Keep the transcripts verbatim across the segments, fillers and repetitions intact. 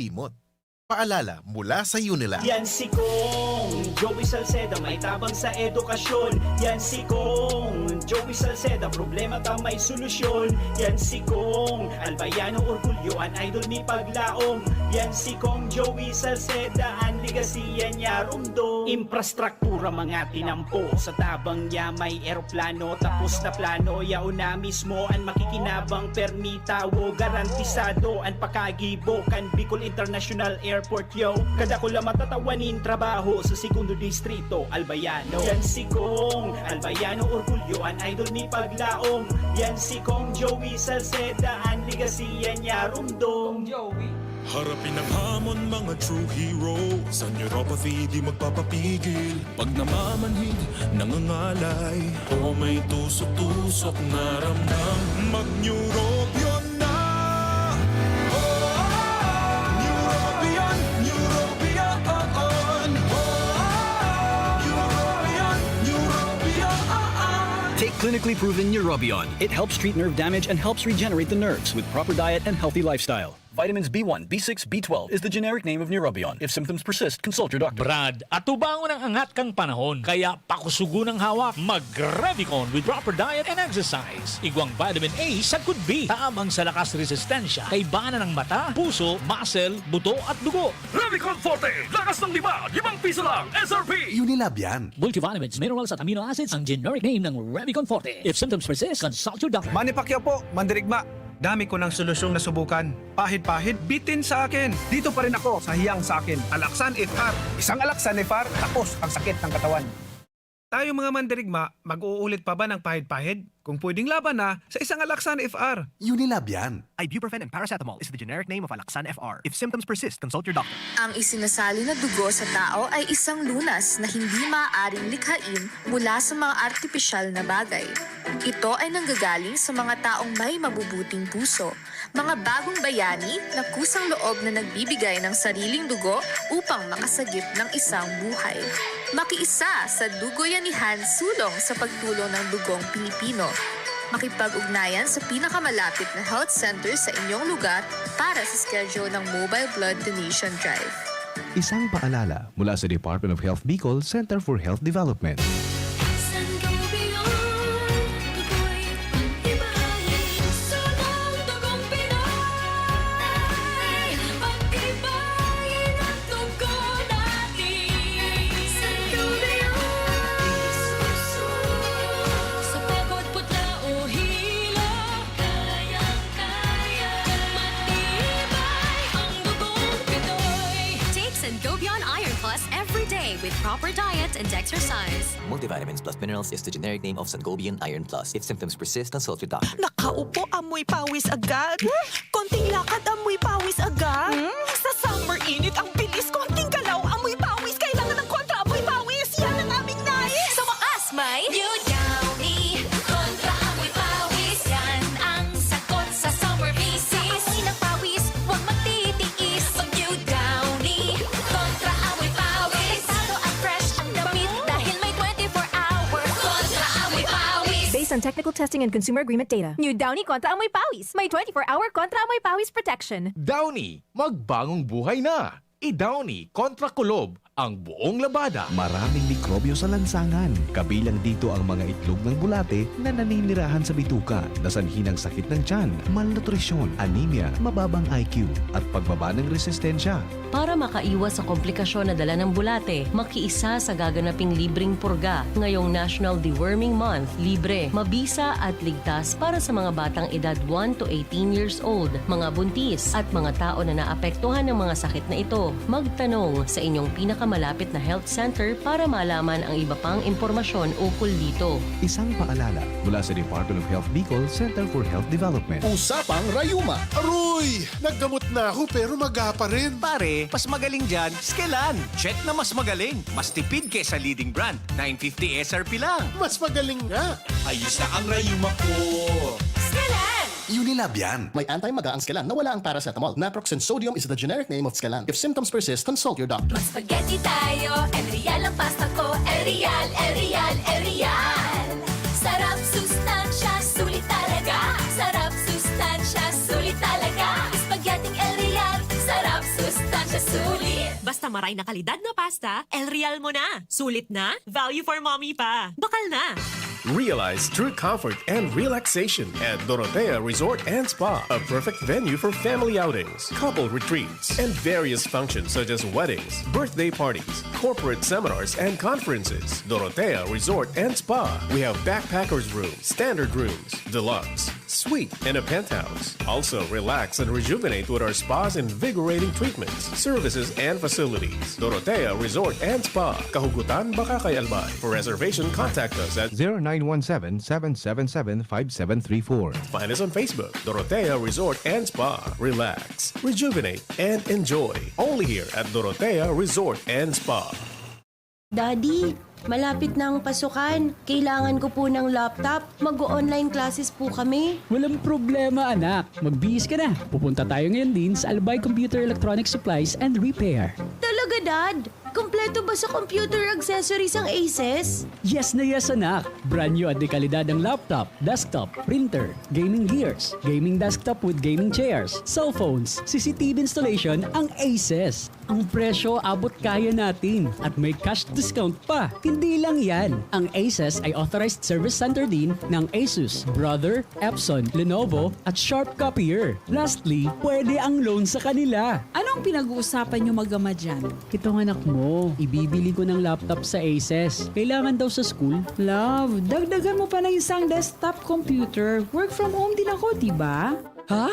Imot. Paalala mula sa Unilab. Yan si Kong Joey Salceda, may tabang sa edukasyon. Yan si Kong Joey Salceda, problema ta may solusyon. Yan si Kong Albayano Orgulyo, an idol ni Paglaom. Yan si Kong Joey Salceda, an legacy yan niya rumdom. Infrastruktura mga tinampo, sa tabang niya may eroplano. Tapos na plano, yaon na mismo an makikinabang, permi tawo, garantisado an pakagibo kan Bicol International Airport, yo. Kadakula matatawan nin trabaho sa Segundo Distrito, Albayano. Yan si Kong Albayano Orgulyo, an idol ni Paglaom. Yan si Kong Joey Salceda, an legacy yan niya rumdom. Harapin ang hamon, mga true hero. Sa neuropathy, di magpapapigil. Pag namamanhid, nangangalay, o may tusok-tusok na ramdam, mag-Neurobion na! Oh, Neurobion, Neurobion, oh, oh. Oh, Neurobion, Neurobion, oh, oh. Take clinically proven Neurobion. It helps treat nerve damage and helps regenerate the nerves with proper diet and healthy lifestyle. Vitamins B one, B six, B twelve is the generic name of Neurobion. If symptoms persist, consult your doctor. Brad, atubangon ang angat kan panahon. Kaya pakusugon ang hawak. Mag-Revicon with proper diet and exercise. Igwang vitamin A sagkod B. Tabang sa lakas resistensya. Kaibanan ng mata, puso, muscle, buto at dugo. Revicon Forte! Lakas ng lima! Limang piso lang! S R P! Unilab yan. Multivitamins, minerals at amino acids ang generic name ng Revicon Forte. If symptoms persist, consult your doctor. Manny Pacquiao po, mandirigma. Dami ko ng solusyong nasubukan. Pahid-pahid, bitin sa akin. Dito pa rin ako sa hiyang sa akin. Alaxan F R. Isang Alaxan F R, tapos ang sakit ng katawan. Tayong mga mandirigma, mag-uulit pa ba ng pahid-pahid? Kung pwedeng laban na, sa isang Alaxan F R. Unilab yan. Ibuprofen and paracetamol is the generic name of Alaxan F R. If symptoms persist, consult your doctor. Ang isinasali na dugo sa tao ay isang lunas na hindi maaaring likhain mula sa mga artipisyal na bagay. Ito ay nanggagaling sa mga taong may mabubuting puso, mga bagong bayani na kusang loob na nagbibigay ng sariling dugo upang makasagip ng isang buhay. Makiisa sa Dugoyanihan Sulong sa pagtulong ng dugong Pilipino. Makipag-ugnayan sa pinakamalapit na health center sa inyong lugar para sa schedule ng Mobile Blood Donation Drive. Isang paalala mula sa Department of Health Bicol Center for Health Development. Sangobion, tukoy, pagtibayin, sunong dugong Pinoy. Pagtibayin ang dugo natin. Sangobion, sa pagod, putla o hilo, kayang-kaya. Matibay ang dugong Pinoy. Take Sangobion Iron Plus every day with proper diet and exercise. Multivitamins plus minerals is the generic name of Sangobion Iron Plus. If symptoms persist, consult your doctor. Nakaupo, amoy pawis agad. Konting lakad, amoy pawis agad. Hmm? Sa summer init, ang bilis. Konting galaw, amoy pawis. Kailangan ng kontra amoy pawis. Yan ang aming nais. Sa wakas, may New Downy Kontra Amoy Pawis. Yan ang sagot sa summer feces. Amoy ng pawis, huwag magtitiis. Pag New Downy Kontra Amoy Pawis. Delikado at fresh ang damit dahil may twenty-four hour Kontra Amoy Pawis. Based on technical testing and consumer agreement data. New Downy Kontra Amoy Pawis. May twenty-four hour Kontra Amoy Pawis protection. Downy, magbagong buhay na! I-Downy kontra kulob ang buong labada. Maraming mikrobyo sa lansangan. Kabilang dito ang mga itlog ng bulate na naninirahan sa bituka, na sanhi ng sakit ng tiyan, malnutrisyon, anemia, mababang I Q, at pagbaba ng resistensya. Para makaiwas sa komplikasyon na dala ng bulate, makiisa sa gaganaping libreng purga ngayong National Deworming Month. Libre, mabisa at ligtas para sa mga batang edad one to eighteen years old, mga buntis, at mga tao na naapektuhan ng mga sakit na ito. Magtanong sa inyong pinakamalapit na health center para malaman ang iba pang impormasyon ukol dito. Isang paalala mula sa Department of Health Bicol Center for Health Development. Usapang Rayuma. Aroy! Naggamot na ako pero maga pa rin. Pare, mas magaling dyan, Skelan. Check na mas magaling. Mas tipid kesa leading brand. Nine fifty S R P lang. Mas magaling nga. Ayos na ang rayuma ko. Skelan! Unilab yan. May anti-maga ang Skelan na wala ang paracetamol. Naproxen sodium is the generic name of Skelan. If symptoms persist, consult your doctor. Mag-spaghetti tayo, El Real ang pasta ko, El Real, El Real, El Real. Sarap, sustansya, sulit talaga. Sarap, sustansya, sulit talaga. Spaghetti El Real, sarap, Sustansya sulit! Basta maray na kalidad na pasta, El Real mo na. Sulit na, value for mommy pa. Bakal na! Realize true comfort and relaxation at Dorotea Resort and Spa, a perfect venue for family outings, couple retreats, and various functions such as weddings, birthday parties, corporate seminars, and conferences. Dorotea Resort and Spa. We have backpackers room, standard rooms, deluxe, suite, and a penthouse. Also, relax and rejuvenate with our spa's invigorating treatments, services, and facilities. Dorotea Resort and Spa, Kahugutan, Bacacay, Albay. For reservation, contact us at zero nine one seven, seven seven seven, five seven three four. Find us on Facebook, Dorotea Resort and Spa. Relax, rejuvenate, and enjoy. Only here at Dorotea Resort and Spa. Daddy, malapit na ang pasukan. Kailangan ko po ng laptop. Mag-o-online classes po kami. Walang problema, anak. Magbihis ka na. Pupunta tayo ngayon din sa Albay Computer Electronic Supplies and Repair. Talaga, Dad? Kompleto ba sa computer accessories ang Aces? Yes na yes, anak. Brand new at de kalidad ang laptop, desktop, printer, gaming gears, gaming desktop with gaming chairs, cellphones, C C T V installation ang Aces. Ang presyo abot kaya natin at may cash discount pa. Hindi lang yan. Ang Aces ay authorized service center din ng Asus, Brother, Epson, Lenovo at Sharp Copier. Lastly, pwede ang loan sa kanila. Anong pinag-uusapan nyo mag-ama dyan? Itong anak mo, ibibili ko ng laptop sa Aces. Kailangan daw sa school. Love, dagdagan mo pa ng isang desktop computer. Work from home din ako, di ba? Ha?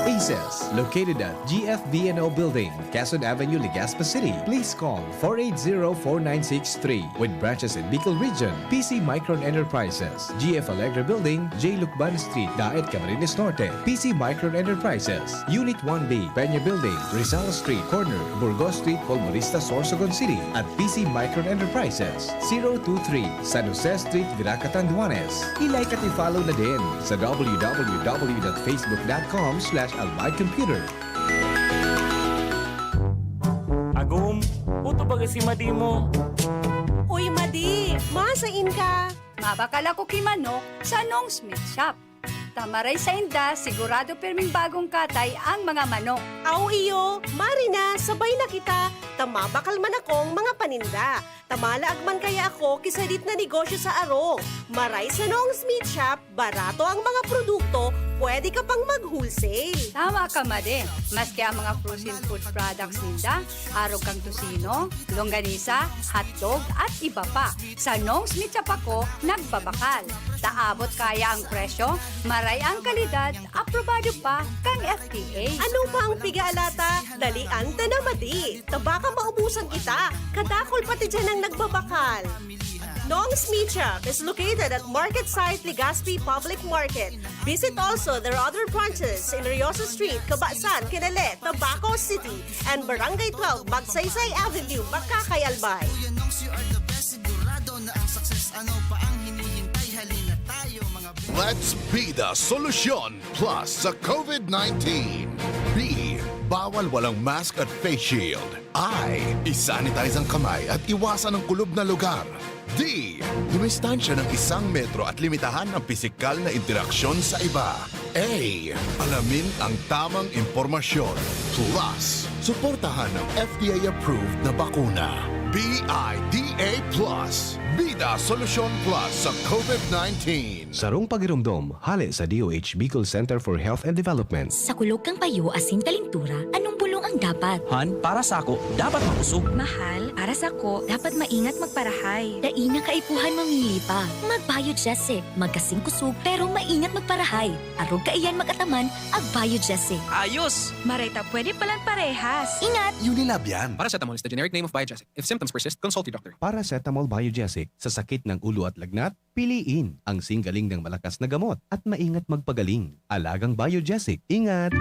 Aces, located at G F V N O Building, Quezon Avenue, Legazpi City. Please call four eight zero, four nine six three with branches in Bicol Region. P C Micron Enterprises, G F Allegra Building, J Lucban Street, Daet, Camarines Norte. P C Micron Enterprises, Unit one B, Peña Building, Rizal Street, corner Burgos Street, Polmonista, Sorsogon City. At P C Micron Enterprises, zero two three, San Jose Street, Virac, Catanduanes. I-like at i-follow na din sa w w w dot facebook dot com slash albay computer. Agom, puto baga si Madi mo. Uy, Madi! Masain ka? Mabakal ako ki manok sa Nong's Meat Shop. Ta maray sainda, sigurado pirming bagong katay ang mga manok. Aw iyo, mari na, sabay na kita, ta mabakal man akong mga paninda. Ta malaag man kaya ako ki sadit na negosyo sa arog. Maray sa Nong's Meat Shop, barato ang mga produkto, pwede ka pang mag-wholesale. Tama ka, Madi. Maski ang mga frozen food products ninda, arog kan tocino, longganisa, hotdog, at iba pa. Sa Nong's Meat Shop ako nagbabakal. Ta abot kaya ang presyo, maray ang kalidad, aprobado pa kan F D A. Ano pa ang pig-aalata? Dalian ta na, Madi. Ta baka maubusan kita. Kadakul pati diyan ang nagbabakal. Nong's Meat Shop is located at Market Site Legazpi Public Market. Visit also their other branches in Riosa Street, Cabasan, Kinele, Tabaco City, and Barangay twelve, Magsaysay Avenue, Bacacay, Albay. Let's be the solution plus sa COVID nineteen. B, bawal walang mask at face shield. I, isanitize ang kamay at iwasan ang kulob na lugar. D, dumistansya ng isang metro at limitahan ang pisikal na interaksyon sa iba. A, alamin ang tamang impormasyon. Plus, suportahan ang F D A-approved na bakuna. B I D A plus, Bida Solusyon Plus sa COVID nineteen. Sarong pagiromdom, hale sa D O H Bicol Center for Health and Development. Sa kulog kang payo asin kalintura, anong bulong ang dapat? Han, para sako, dapat makusog. Mahal, para sako, dapat maingat magparahay. Dai na kaipuhan mamili pa. Mag-Biogesic, magkasing kusog pero maingat magparahay. Arog kaiyan mag-ataman, ag-Biogesic. Ayos! Maray ta pwede palan parehas. Ingat! Unilab yan. Paracetamol is the generic name of Biogesic. If symptoms persist, consult your doctor. Paracetamol Biogesic. Sa sakit ng ulo at lagnat, piliin ang singgaling ng malakas na gamot at maingat magpagaling. Alagang Biogesic. Ingat!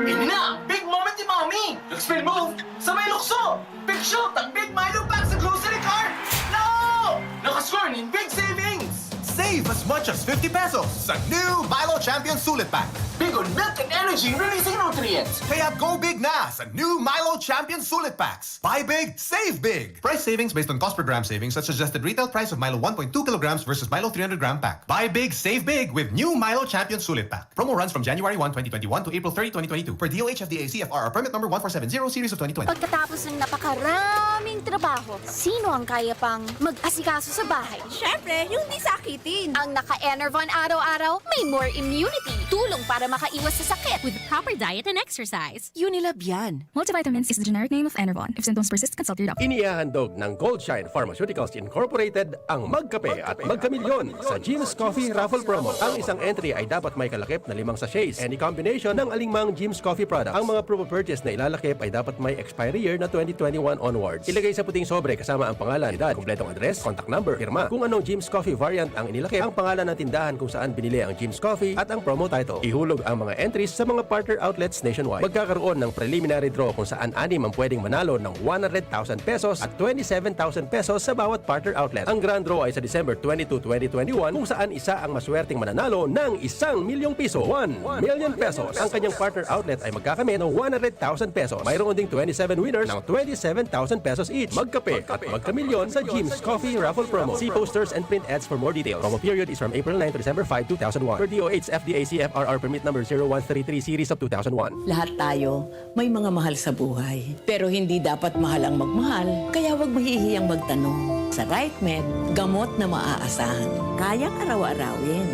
Ini na! Big moment ni Mommy! Nag-spin move! Sa may lukso! Big shoot! Ang Big Milo pack sa grocery cart! No! Nakascore nin big savings! Save as much as fifty pesos sa new Milo Champion Sulit Pack. Big on milk and energy releasing nutrients. Kaya go big na sa new Milo Champion Sulit Packs. Buy big, save big. Price savings based on cost per gram savings at suggested retail price of Milo one point two kilograms versus Milo three hundred gram pack. Buy big, save big with new Milo Champion Sulit Pack. Promo runs from January one, twenty twenty-one to April thirty, twenty twenty-two. Per D O H F D A C F R R permit number one four seven zero series of twenty twenty. Pagkatapos ng napakaraming trabaho, sino ang kaya pang mag-asikaso sa bahay? Siyempre, yung di sakitin. Ang naka-Enervon araw-araw may more immunity. Tulong para makaiwas sa sakit. With proper diet and exercise. Unilab yan. Multivitamins is the generic name of Enervon. If symptoms persist, consult your doctor. Inihahandog ng Goldshine Pharmaceuticals Incorporated ang Magkape at Magkamilyon sa Jim's Coffee Raffle Promo. Ang isang entry ay dapat may kalakip na limang sachets. Any combination ng alingmang Jim's Coffee product. Ang mga proof of purchase na ilalakip ay dapat may expiry year na twenty twenty-one onwards. Ilagay sa puting sobre kasama ang pangalan, edad, kompletong address, contact number, pirma. Kung anong Jim's Coffee variant ang inilakip, ang pangalan ng tindahan kung saan binili ang Jim's Coffee at ang promo title. Ihulog ang mga entries sa mga partner outlets nationwide. Magkakaroon ng preliminary draw kung saan anim ang pwedeng manalo ng one hundred thousand pesos at twenty-seven thousand pesos sa bawat partner outlet. Ang grand draw ay sa December twenty-two, twenty twenty-one, kung saan isa ang maswerteng mananalo ng isang milyong piso, one million pesos. Ang kanyang partner outlet ay magkakamit ng one hundred thousand pesos. Mayroon ding twenty-seven winners ng twenty-seven thousand pesos each. Magkape at magkamilyon sa Jim's Coffee Raffle Promo. See posters and print ads for more details. Promo period is from April nine to December five, two thousand one. Per D O H F D A C F R R permit number zero one three three series of two thousand one. Lahat tayo may mga mahal sa buhay. Pero hindi dapat mahal ang magmahal, kaya huwag mahihiyang magtanong. Sa RightMed, gamot na maaasahan. Kayang araw-arawin.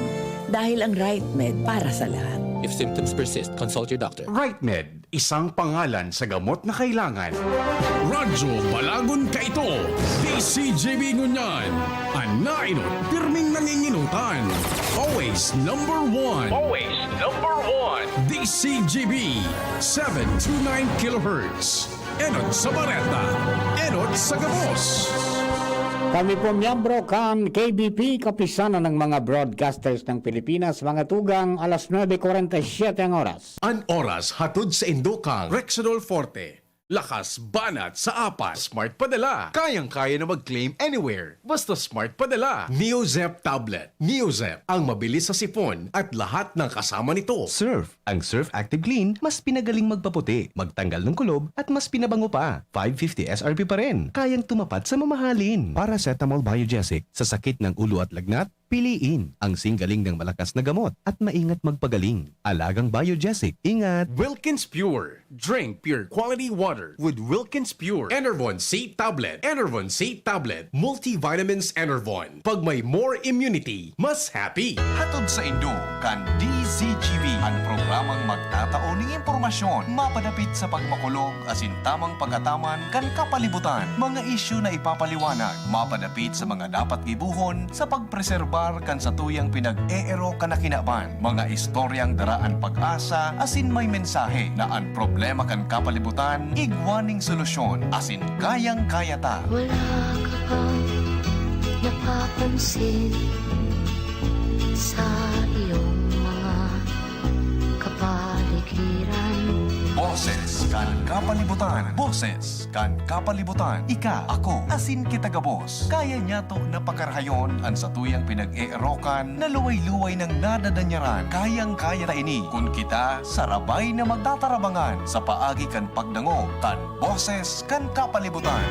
Dahil ang RightMed para sa lahat. If symptoms persist, consult your doctor. RightMed, isang pangalan sa gamot na kailangan. Radyo Balagon Kaito, D C G B Ngunyan, an nainot, pirming nanginginutan. Always number one. Always number one. D C G B, seven two nine kilohertz. Enot sa bareta, enot sa gabos. Kami po miyembro kan K B P, Kapisanan ng mga Broadcasters ng Pilipinas, mga tugang, alas nuebe kuwarenta y siyete ang oras. An oras hatod sa indukang Rexidol Forte. Lakas banat sa apat. Smart Padala. Kayang-kaya na mag-claim anywhere. Basta Smart Padala. Neozep Tablet. Neozep, ang mabilis sa sipon at lahat ng kasama nito. Surf. Ang Surf Active Clean, mas pinagaling magpaputi, magtanggal ng kulob, at mas pinabango pa. Five fifty S R P pa rin. Kayang tumapat sa mamahalin. Paracetamol Biogesic, sa sakit ng ulo at lagnat, piliin ang singgaling ng malakas na gamot at maingat magpagaling. Alagang Biogesic, ingat! Wilkins Pure. Drink pure quality water with Wilkins Pure. Enervon C Tablet. Enervon C Tablet. Multivitamins Enervon. Pag may more immunity, mas happy. Hatod sa indo kan D Z G B an programang magtatao ning impormasyon mapadapit sa pagmakulog asin tamang pag-ataman kan kapalibutan, mga isyu na ipapaliwanag mapadapit sa mga dapat gibohon sa pagpreserbar kan satuyang pinag-eero kan kinaban, mga istoryang dara an pag-asa asin may mensahe na an problema kan kapalibutan igwa ning solusyon asin kayang-kaya ta. Wala ka bang napapansin sa iyong mga kapaligiran? Boses kan kapalibutan. Boses kan kapalibutan. Ika, ako, asin kita gabos. Kaya niyato na pakarahayon an satuyang pinag-eerokan na luway-luway nang nadadanyaran. Kayang-kaya ta ini kun kita sarabay na magtatarabangan sa paagi kan pagdangog kan Boses kan Kapalibutan.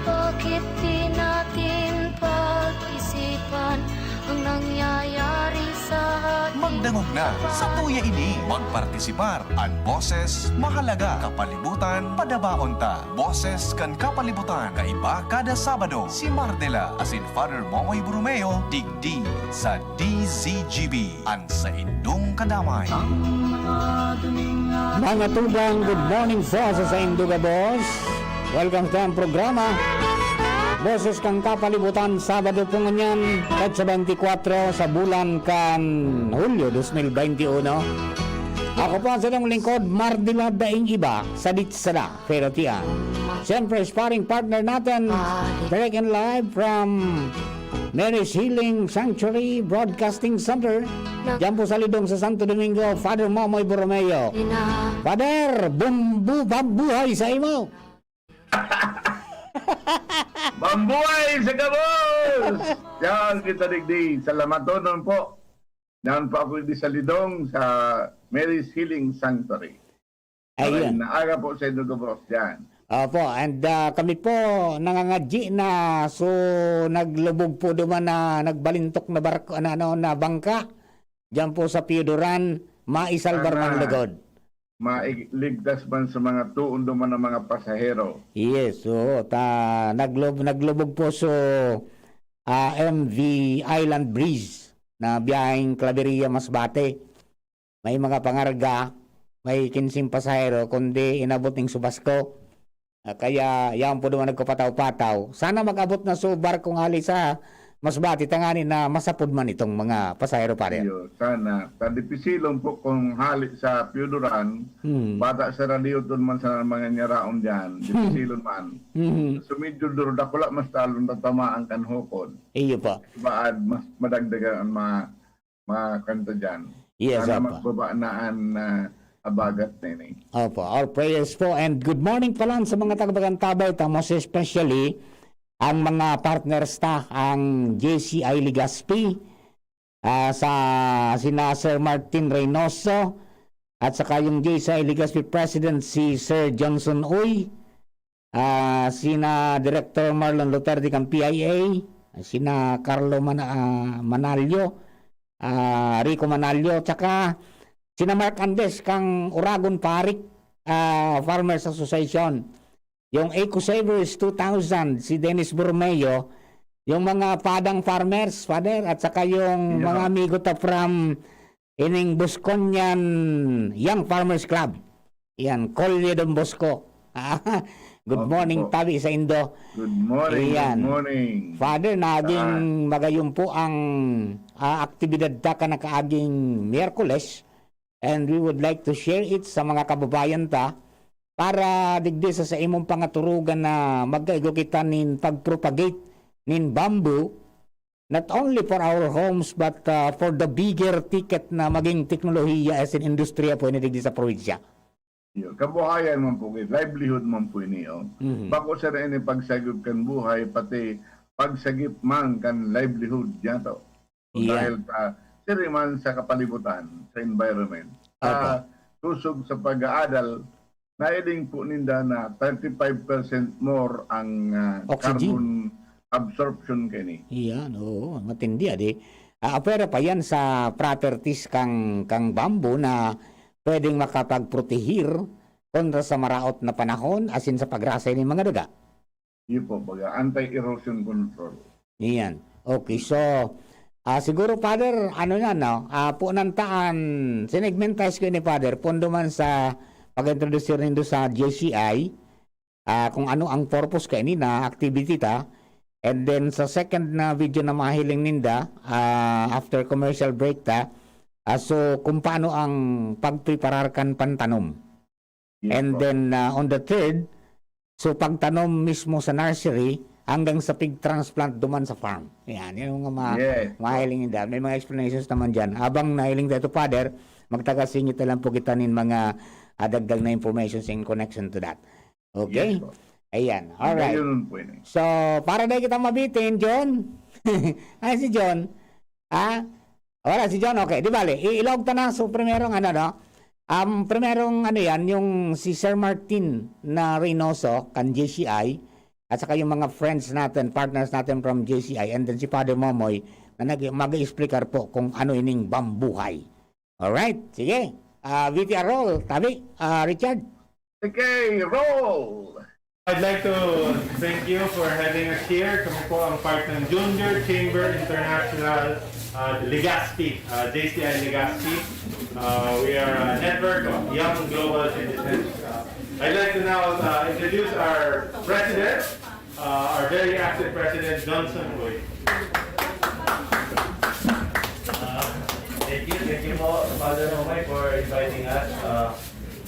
Bakit di natin pag-isipan ang nangyayari sa ating Magdangog na sa tuya ini. Magpartisipar. An boses mahalaga. Kapalibutan, padabaon ta. Boses kan Kapalibutan. Kaiba kada Sabado, si Mardela asin Father Momoy Borromeo digdi sa D Z G B. An saindong kadamay. Mga tugang, good morning po sa saindo gabos. Welcome sa tayong programa, Boses kan Kapalibutan, Sabado po ngunyan, petsa twenty-four sa bulan kan Hulyo dos mil twenty-one. Ako po ang inyong lingkod, Mardila Daing Iba, sa Ditsada, Feratian. Siyempre, sparring partner natin, direct and live from Mary's Healing Sanctuary Broadcasting Center. Diyan po sa Lidong sa Santo Domingo, Father Momoy Borromeo. Father, bumbu, bambuhay sa imo! Bambuhay sa gabos! Yan kita digdi. Salamaton po. Naon po ako di sa Lidong, sa Mary's Healing Sanctuary. Ayun. Maray na aga po sa inyo, Gobros, dyan. Opo, and, ah, kami po nangangadyi na, so, naglubog po duman na nagbalintok na barko, ano, ano, na bangka. Diyan po sa Pioduran, maisalbar man lugod. Mailigtas man sa mga tuon duman ng mga pasahero. Yes, oo. Ta, naglub-, naglubog po so, ah, M V Island Breeze na biyaheng Claveria, Masbate. May mga pangarga, may kinsing pasahero, kundi inabot ning subasko. Ah, kaya yaon po duman nagkapataw-pataw. Sana mag-abot na so barkong hali sa Masbate, tangani na masapod man itong mga pasahero, pare. Iyo, sana. Sa dipisilon po kung hali sa Pioduran, Hmm. bata sa radyo, doon man sa mga nyaraon dyan, dipisilon man. Mhm. So, medyo duro, dakula mas talon tatamaan kan hukod. Iyo po. Baad, mas madagdagan ang mga mga kanta dyan. Yes, Sana opo. magbaba na an, ah, abagat na ini. Opo, all prayers po. And good morning pala sa mga taga-Bagantabay, ta most especially ang mga partners ta, ang J C I Legazpi, ah, sa sina Sir Martin Reynoso, at saka yung J C I Legazpi President si Sir Johnson Uy, ah, sina Director Marlon Luterde kan P I A, sina Carlo Mana-, ah, Manalio, ah, Rico Manalio, tsaka sina Mark Andes kang Uragon Parik, ah, Farmers Association. Yung Eco Savers two thousand, si Dennis Borromeo, yung mga Padang Farmers, Father, at saka yung Iyo. mga amigo ta from ining Bosconian Young Farmers Club. Yan, Colye Don Bosco. Good Okay morning, po. tabi sa Indo. Good morning, Ayan. good morning. Father, naging Ah. magayon po ang, ah, aktibidad ta kan nakaaging Miyerkules. And we would like to share it sa mga kababayan ta para digdi sa, sa imong pangaturugan na magkaigo kita nin pag-propagate nin bamboo, not only for our homes, but, ah, for the bigger ticket na maging teknolohiya as in industriya po ini digdi sa probinsya. Yun. Kabuhayan man po, livelihood man po ini, oh. Mhm. Bako sa na ini pagsagip kan buhay, pati pagsagip man kan livelihood niya to. Iya. Dahil sa siriman sa kapalibutan, sa environment. Opo. Sa kusog sa pag-aadal, nailing po ninda na thirty-five percent more ang, ah, Oxygen. carbon absorption kini. Iyan, oo, matindi, adi. Ah, pwera pa yan sa properties kang, kang bamboo na pwedeng makapagprotehir kontra sa maraot na panahon, asin sa pagrasay nin mga daga. Iyo po, baga, anti-erosion control. Iyan. Okay, so, ah, siguro, Father, ano na, no? Ah, punan ta an, sinegmentize ko ini, Father, pondo man sa pag-introduce nindo sa J C I, ah, kung ano ang purpose kaini na activity ta. And then, sa second na video na mahiling ninda, ah, after commercial break ta, ah, so, kung paano ang pagpreparar kan pantanom. Yes And po. then, ah, on the third, so pagtanom mismo sa nursery hanggang sa pig transplant duman sa farm. Yan, yan yung mga ma-, Yes po. mahiling ninda. May mga explanations naman dyan. Abang nahiling tayo to, Father, magtagasingit na lang po kita nin mga, ah, dagdag na informations in connection to that. Okay? Yes po. Ayan, alright. Ayun po yun eh. So, para dahil kita mabitin, John. Ay, si John. Ah, wala si John. Okay, di bale. I-, ilog ta na. So, primerong ano, no? Um, primerong ano yan, yung si Sir Martin na Reynoso, kan J C I, at saka yung mga friends natin, partners natin from J C I, and then si Father Momoy, na nag-, mag-explicar po kung ano ining bambuhay. Alright, sige. Ah, V T R roll, tabi, ah, Richard. Okay, roll! I'd like to thank you for having us here. Kami po ang part ng Junior Chamber International, uh, Legazpi, uh, J C I Legazpi. Uh, we are a network of young global citizens. Uh, I'd like to now, uh, introduce our president, uh, our very active president, Johnson Boy. Uh, thank you, thank you po, Father Momoy, for inviting us. Uh,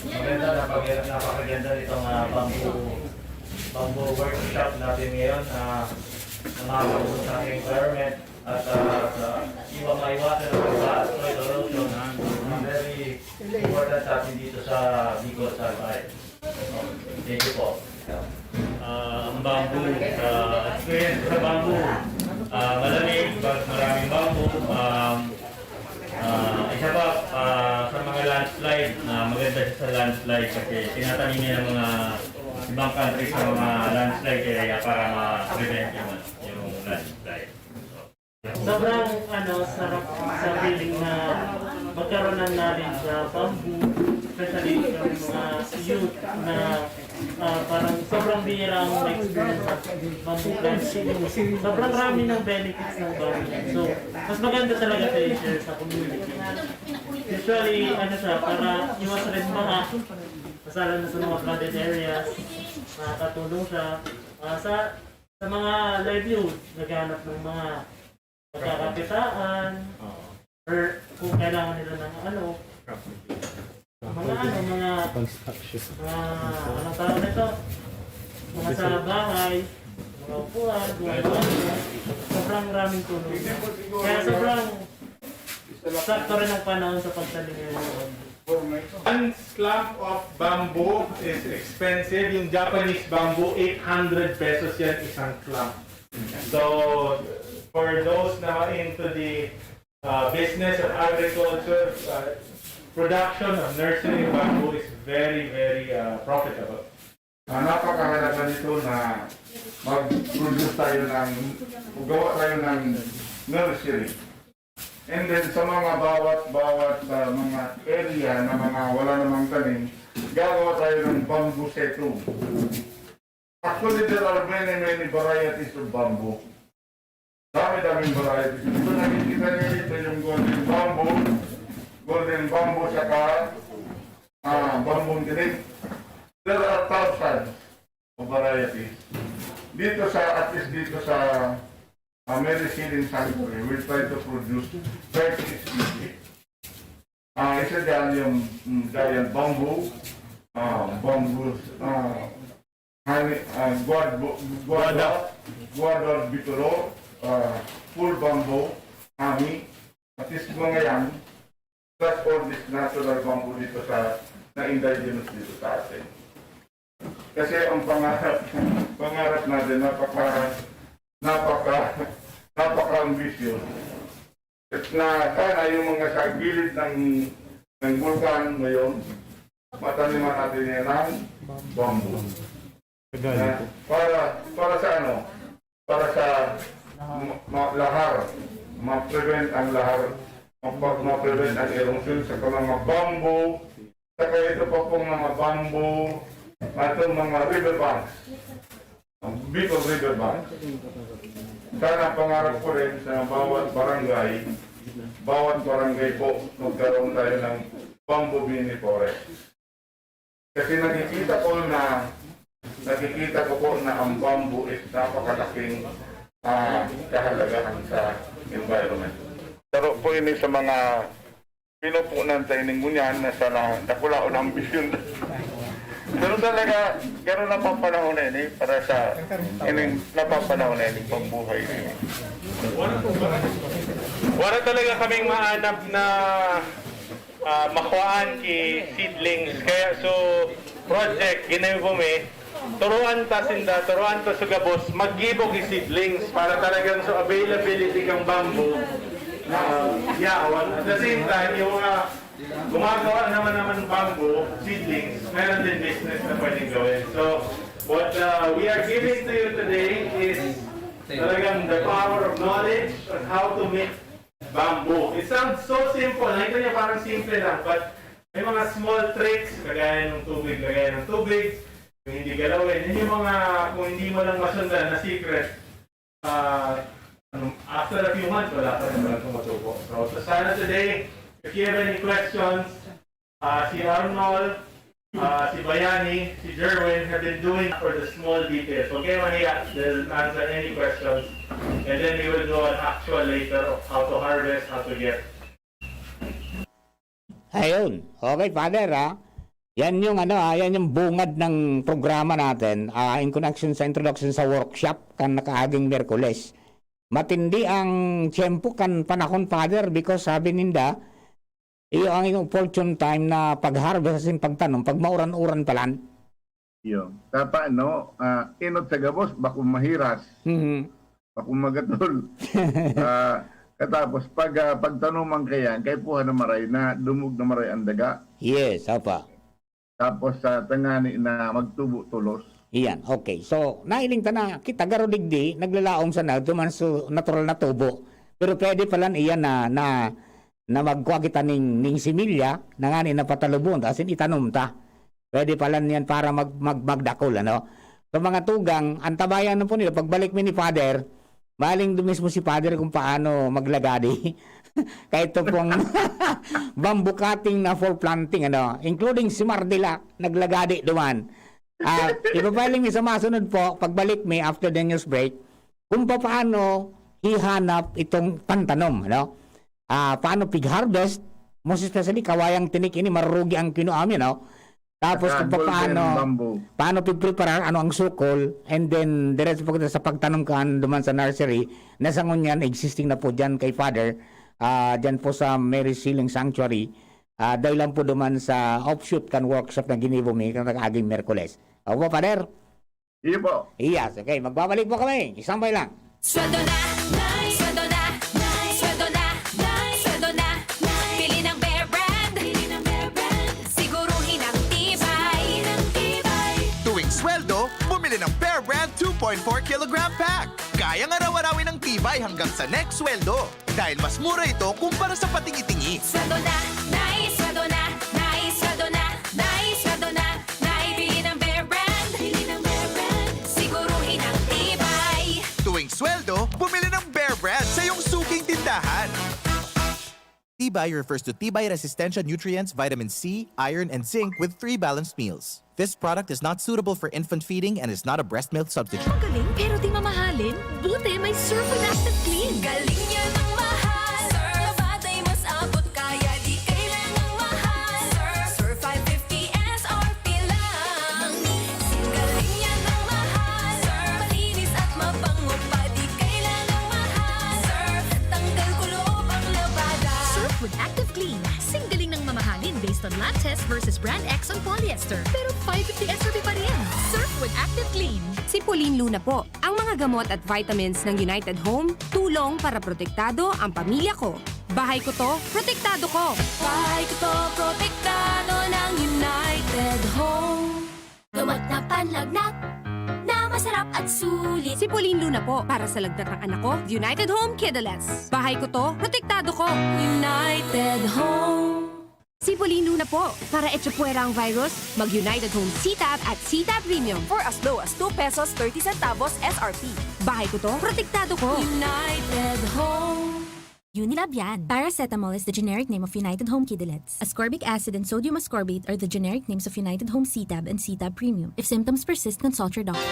Maganda, napag-, napakaganda nitong, ah, bamboo, bamboo workshop natin ngayon. Ah, na makakatulong sa ating environment at, ah, sa iba maiwasan ang pagbaha at soil erosion. Ah, very important sa atin dito sa Bicol, sa Albay. Thank you po. Ah, ang bamboo, ah, experience sa bamboo, ah, malamig, but maraming bamboo, um, Ah, Siya pa, ah, sa mga landslide, na maganda siya sa landslide kasi tinatanim niya ng mga ibang country sa mga landslide area para ma-prevent yung, ano, yung landslide. So, Sobrang ano, sarap sa feeling na magkaroon ng knowledge sa bamboo, especially sa mga youth na ah, parang sobrang bihira ang experience sa bamboo planting. Sobrang rami ng benefits ng bamboo. So, mas maganda talaga siya i-share sa community. Usually, ano siya, para iwas rin baha. Masala na sa mga flooded areas, nakakatulong siya. Ah, sa, sa mga livelihood, naghahanap ng mga pagkakakitaan, Oo. or kung kailangan nila ng ano, Property. mga ano, mga, Construction. mga, anong tawag nito? Mga sa bahay, mga upuan, mga ano, sobrang raming tulong. Kaya sobrang sakto rin ang panahon sa pagtanim ngayon. One clump of bamboo is expensive. Yung Japanese bamboo, eight hundred pesos yan isang clump. So, for those na into the uh, business of agriculture, uh, production of nursery bamboo is very, very uh, profitable. Ah, napakahalaga nito na mag-produce tayo ng, gawa tayo ng nursery. And then sa mga bawat, bawat ah, mga area na mga wala namang tanim, gagawa tayo ng bamboo setu. Actually, there are many, many varieties of bamboo. Dami-daming varieties. Ito nakikita niyo dito yung golden bamboo, golden bamboo, saka ah, bamboo dinig. There are thousands of varieties. Dito sa, at least dito sa ah, Mary Seed and Sanctuary, we try to produce thirty species. Ah, isa dyan yung mm, giant bamboo, ah, bamboo, ah, honey, ah, guad, guada, guada bicolor, ah, full bamboo, honey, at least mga yan, that's all this natural bamboo dito sa, na indigenous dito sa atin. Kasi ang pangarap, pangarap natin, napaka, napaka, napaka-ambitious. At na sana yung mga sa gilid ng, ng bulkan ngayon, mataniman natin yan ng bamboo. Na, para, para sa ano? Para sa ma, ma, lahar. Ma-prevent ang lahar. Ma, ma-prevent ang erosion sa mga bamboo. Saka ito pa pong mga bamboo. Itong mga river banks. Ang Bicol River Bank. Sana pangarap ko rin sa bawat barangay, bawat barangay po, magkaroon tayo ng bamboo mini forest. Kasi nakikita ko na, nakikita ko po na ang bamboo is napakalaking ah, kahalagahan sa environment. Pero po ini sa mga pinupunan tayo ning ngunyan na sana dakulaon ang ambisyon. Pero talaga, pero napapanahon na ini para sa ining napapanahon na ining pambuhay ini. Wala talaga kaming maanap na ah, makuhaan ki seedlings. Kaya so project ginayo ko mi, turuan ta sinda, turuan ta sa gabos maggibo ki seedlings para talagang so availability kang bamboo ah, yaon. At the same time, yung mga gumagawa naman naman bamboo seedlings, meron din business na pwedeng gawin. So, what uh, we are giving to you today is talagang the power of knowledge on how to make bamboo. It sounds so simple. Nakita niyo parang simple lang, but may mga small tricks, kagaya ng tubig, kagaya ng tubig, yung hindi galawin. Yun yung mga, kung hindi mo lang masundan na secret, ah, ano, after a few months, wala pa rin talagang matubo. So, so sana today, if you have any questions, ah, si Arnold, ah, si Bayani, si Jerwin have been doing for the small details. Huwag kayo mahiya, they'll answer any questions. And then we will do an actual later of how to harvest, how to get Ayun. Okay, Father, ha? Yan yung ano, ha? Yan yung bungad ng programa natin, ah, in connection sa introduction sa workshop kan nakaaging Miyerkules. Matindi ang tiyempo kan panahon, Father, because sabi ninda, iyo ang opportune time na pag-harvest asin pagtanom pag mauran-uran pa lang. Iyo. Tapa, no? Ah, inot sa gabos, bako mahiras, Mhm. bako magatol. Ah, Katapos, pag, ah, pagtanuman kaya, kaipuhan na maray na, dumog na maray ang daga. Yes, apa. Tapos, ah, tangani na magtubo tolos. Iyan, okay. So, nahiling ta na, kita garo digdi, naglalaom sana, duman so natural na tubo. Pero pwede palan iyan na, na, na magkua kita ning, ning similya, na ngani na patalubon, asin itanom ta. Pwede palan yan para mag, mag, magdakol, ano? So, mga tugang, antabayan na po nila. Pagbalik mi ni Father, maling do mismo si Father kung paano maglagadi. Kahit to pong bamboo cutting na for planting, ano? Including si Mardila, naglagadi duman. Ah, ipapahiling mi sa masunod po, pagbalik mi after the news break, kung papaano hihanap itong pantanom, ano? Ah, paano pig-harvest? Most especially, kawayang tinik ini, marurugi ang kinuha mi, no? Tapos, saka kung papaano, golden bamboo, paano pigpreparar, ano ang sukol, and then, diretso pa kita sa pagtanom kan duman sa nursery, na sa ngunyan, existing na po dyan kay Father, ah, dyan po sa Mary Sealing Sanctuary, ah, dahil lang po duman sa offshoot kan workshop na ginibo mi, kan nag-aging Miyerkules. Opo, Father? Iyo po. Yes, okay. Magbabalik po kami. Isang bay lang. Sweldo na, Nay! Sweldo na, Nay! Sweldo na, Nay! Sweldo na, Nay! Bili ng Bear Brand! Bili ng Bear Brand! Siguruhin ang tibay! Siguruhin ang tibay! Tuwing sweldo, bumili ng Bear Brand two point four kilogram pack. Kayang araw-arawin ang tibay hanggang sa next sweldo. Dahil mas mura ito kumpara sa patingi-tingi. Sweldo na, Nay! Sweldo na, Nay! Sweldo na, Nay! Sweldo na, Nay! Bili ng Bear Brand! Bili ng Bear Brand! Siguruhin ang tibay! Tuwing sweldo, bumili ng Bear Brand sa iyong suking tindahan. Tibay refers to tibay resistensya nutrients, vitamin C, iron, and zinc with three balanced meals. This product is not suitable for infant feeding and is not a breast milk substitute. Magaling pero di mamahalin? Buti may Surf with Active Clean. Galing niya ng mahal. Surf, batay mas abot kaya di kailangang mahal. Surf, Surf five fifty S R P lang. Galing niya ng mahal. Surf, malinis at mabango pa di kailangang mahal. Surf, tanggal kulog ang labada. Surf with Active Clean. Sing galing ng mamahalin based on lab test versus brand X on polyester. Pero five fifty S R P pa rin. Surf with Active Clean. Si Pauline Luna po. Ang mga gamot at vitamins ng United Home, tulong para protektado ang pamilya ko. Bahay ko to, protektado ko. Bahay ko to, protektado ng United Home. Gamot na panlagnat, na masarap at sulit. Si Pauline Luna po, para sa lagnat ng anak ko, United Home Kidalettes. Bahay ko to, protektado ko. United Home. Si Pauline Luna po, para echapuwera ang virus, mag-United Home C-Tab at C-Tab Premium. For as low as two pesos thirty centavos S R P. Bahay ko to, protektado ko. United Home. Unilab yan. Paracetamol is the generic name of United Home Kidalettes. Ascorbic acid and sodium ascorbate are the generic names of United Home C-Tab and C-Tab Premium. If symptoms persist, consult your doctor.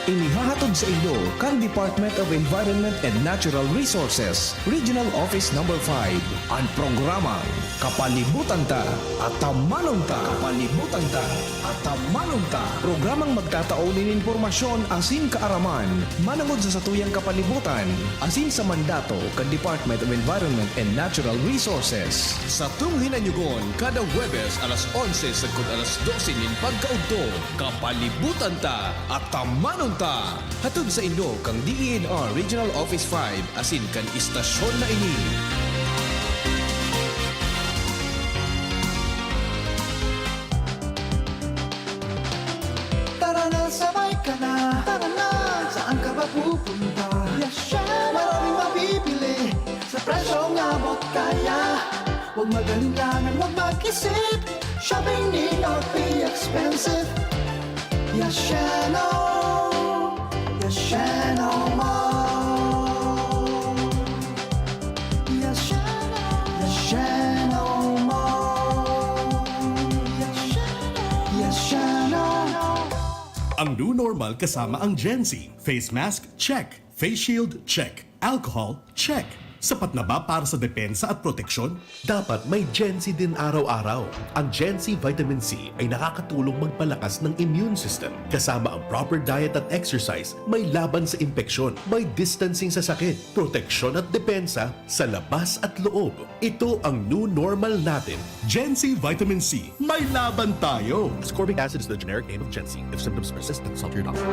Inihahatod sa inyo kan Department of Environment and Natural Resources, Regional Office Number five, an programang Kapalibutan Ta, Atamanon Ta. Kapalibutan Ta, Atamanon Ta. Programang magtatao nin impormasyon asin kaaraman manongod sa satuyang kapalibutan asin sa mandato kan Department of Environment and Natural Resources. Satong hinanyugon kada Huwebes alas onse sagkod alas dose nin pagkaudto. Kapalibutan Ta, Atamanon Ta. Hatod sa inyo kan D E N R Regional Office five asin kan istasyon na ini. Tara na, sabay ka na. Tara na, saan ka ba pupunta? Yashano! Maraming mabibili sa presyong abot kaya. Huwag mag-alinlangan, huwag mag-isip. Shopping need not be expensive. Yashano! Yashano Mall! Yashano! Yashano Mall! Yashano! Yashano! Ang new normal kasama ang Gen Z. Face mask, check. Face shield, check. Alcohol, check. Sapat na ba para sa depensa at proteksyon? Dapat may Gen Z din araw-araw. Ang Gen Z Vitamin C ay nakakatulong magpalakas ng immune system, kasama ang proper diet at exercise, may laban sa impeksyon, may distancing sa sakit, proteksyon at depensa sa labas at loob. Ito ang new normal natin. Gen Z Vitamin C, may laban tayo! Ascorbic acid is the generic name of Gen Z. If symptoms persist, consult your doctor.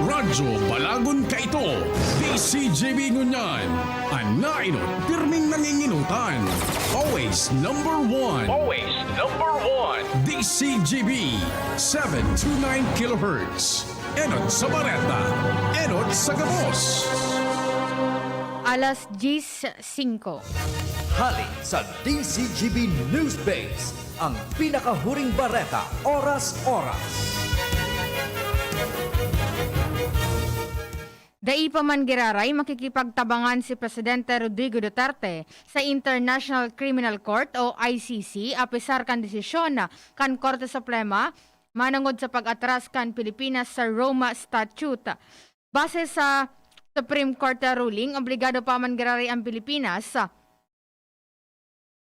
Radyo Balagon kaito, D C G B ngunyan, an Pirming nanginginutan. Always number one. Always number one. D C G B, seven two nine kilohertz. Enot sa Bareta. Enot sa Gabos. Alas diyes singko. Hali sa D C G B News Base, ang pinakahuring bareta, oras-oras. Dai pa man giraray makikipagtabangan si Presidente Rodrigo Duterte sa International Criminal Court o I C C, apisar kan desisyon kan Korte Suprema manongod sa pag-atras kan Pilipinas sa Roma Statute. Base sa Supreme Court ruling, obligado pa man giraray ang Pilipinas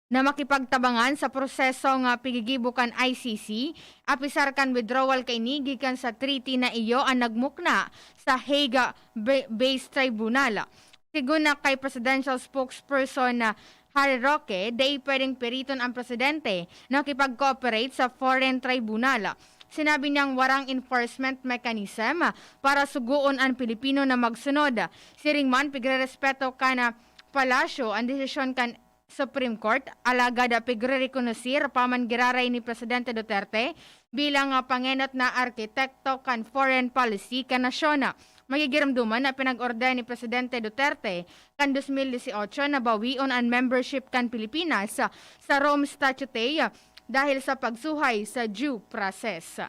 na makipagtabangan sa proseso nga pigigibo kan I C C, apisar kan withdrawal kaini gikan sa treaty na iyo an nagmukna sa Hague Ba-, Base Tribunal. Sigon na kay Presidential Spokesperson na Harry Roque, dai pwedeng piriton ang presidente na makipag-cooperate sa foreign tribunal. Sinabi niyang warang enforcement mechanism para sugoon an Pilipino na magsunod. Siring man, pigrerespeto kan Palasyo an desisyon kan Supreme Court, alagad pigrerekonosir pa man giraray ni Presidente Duterte bilang, ah, pangenot na arkitekto kan foreign policy kan nasyon. Magigiramdoman na pinag-orden ni Presidente Duterte kan dos mil dieciocho na bawion an membership kan Pilipinas sa Rome Statute dahil sa pagsuhay sa due process.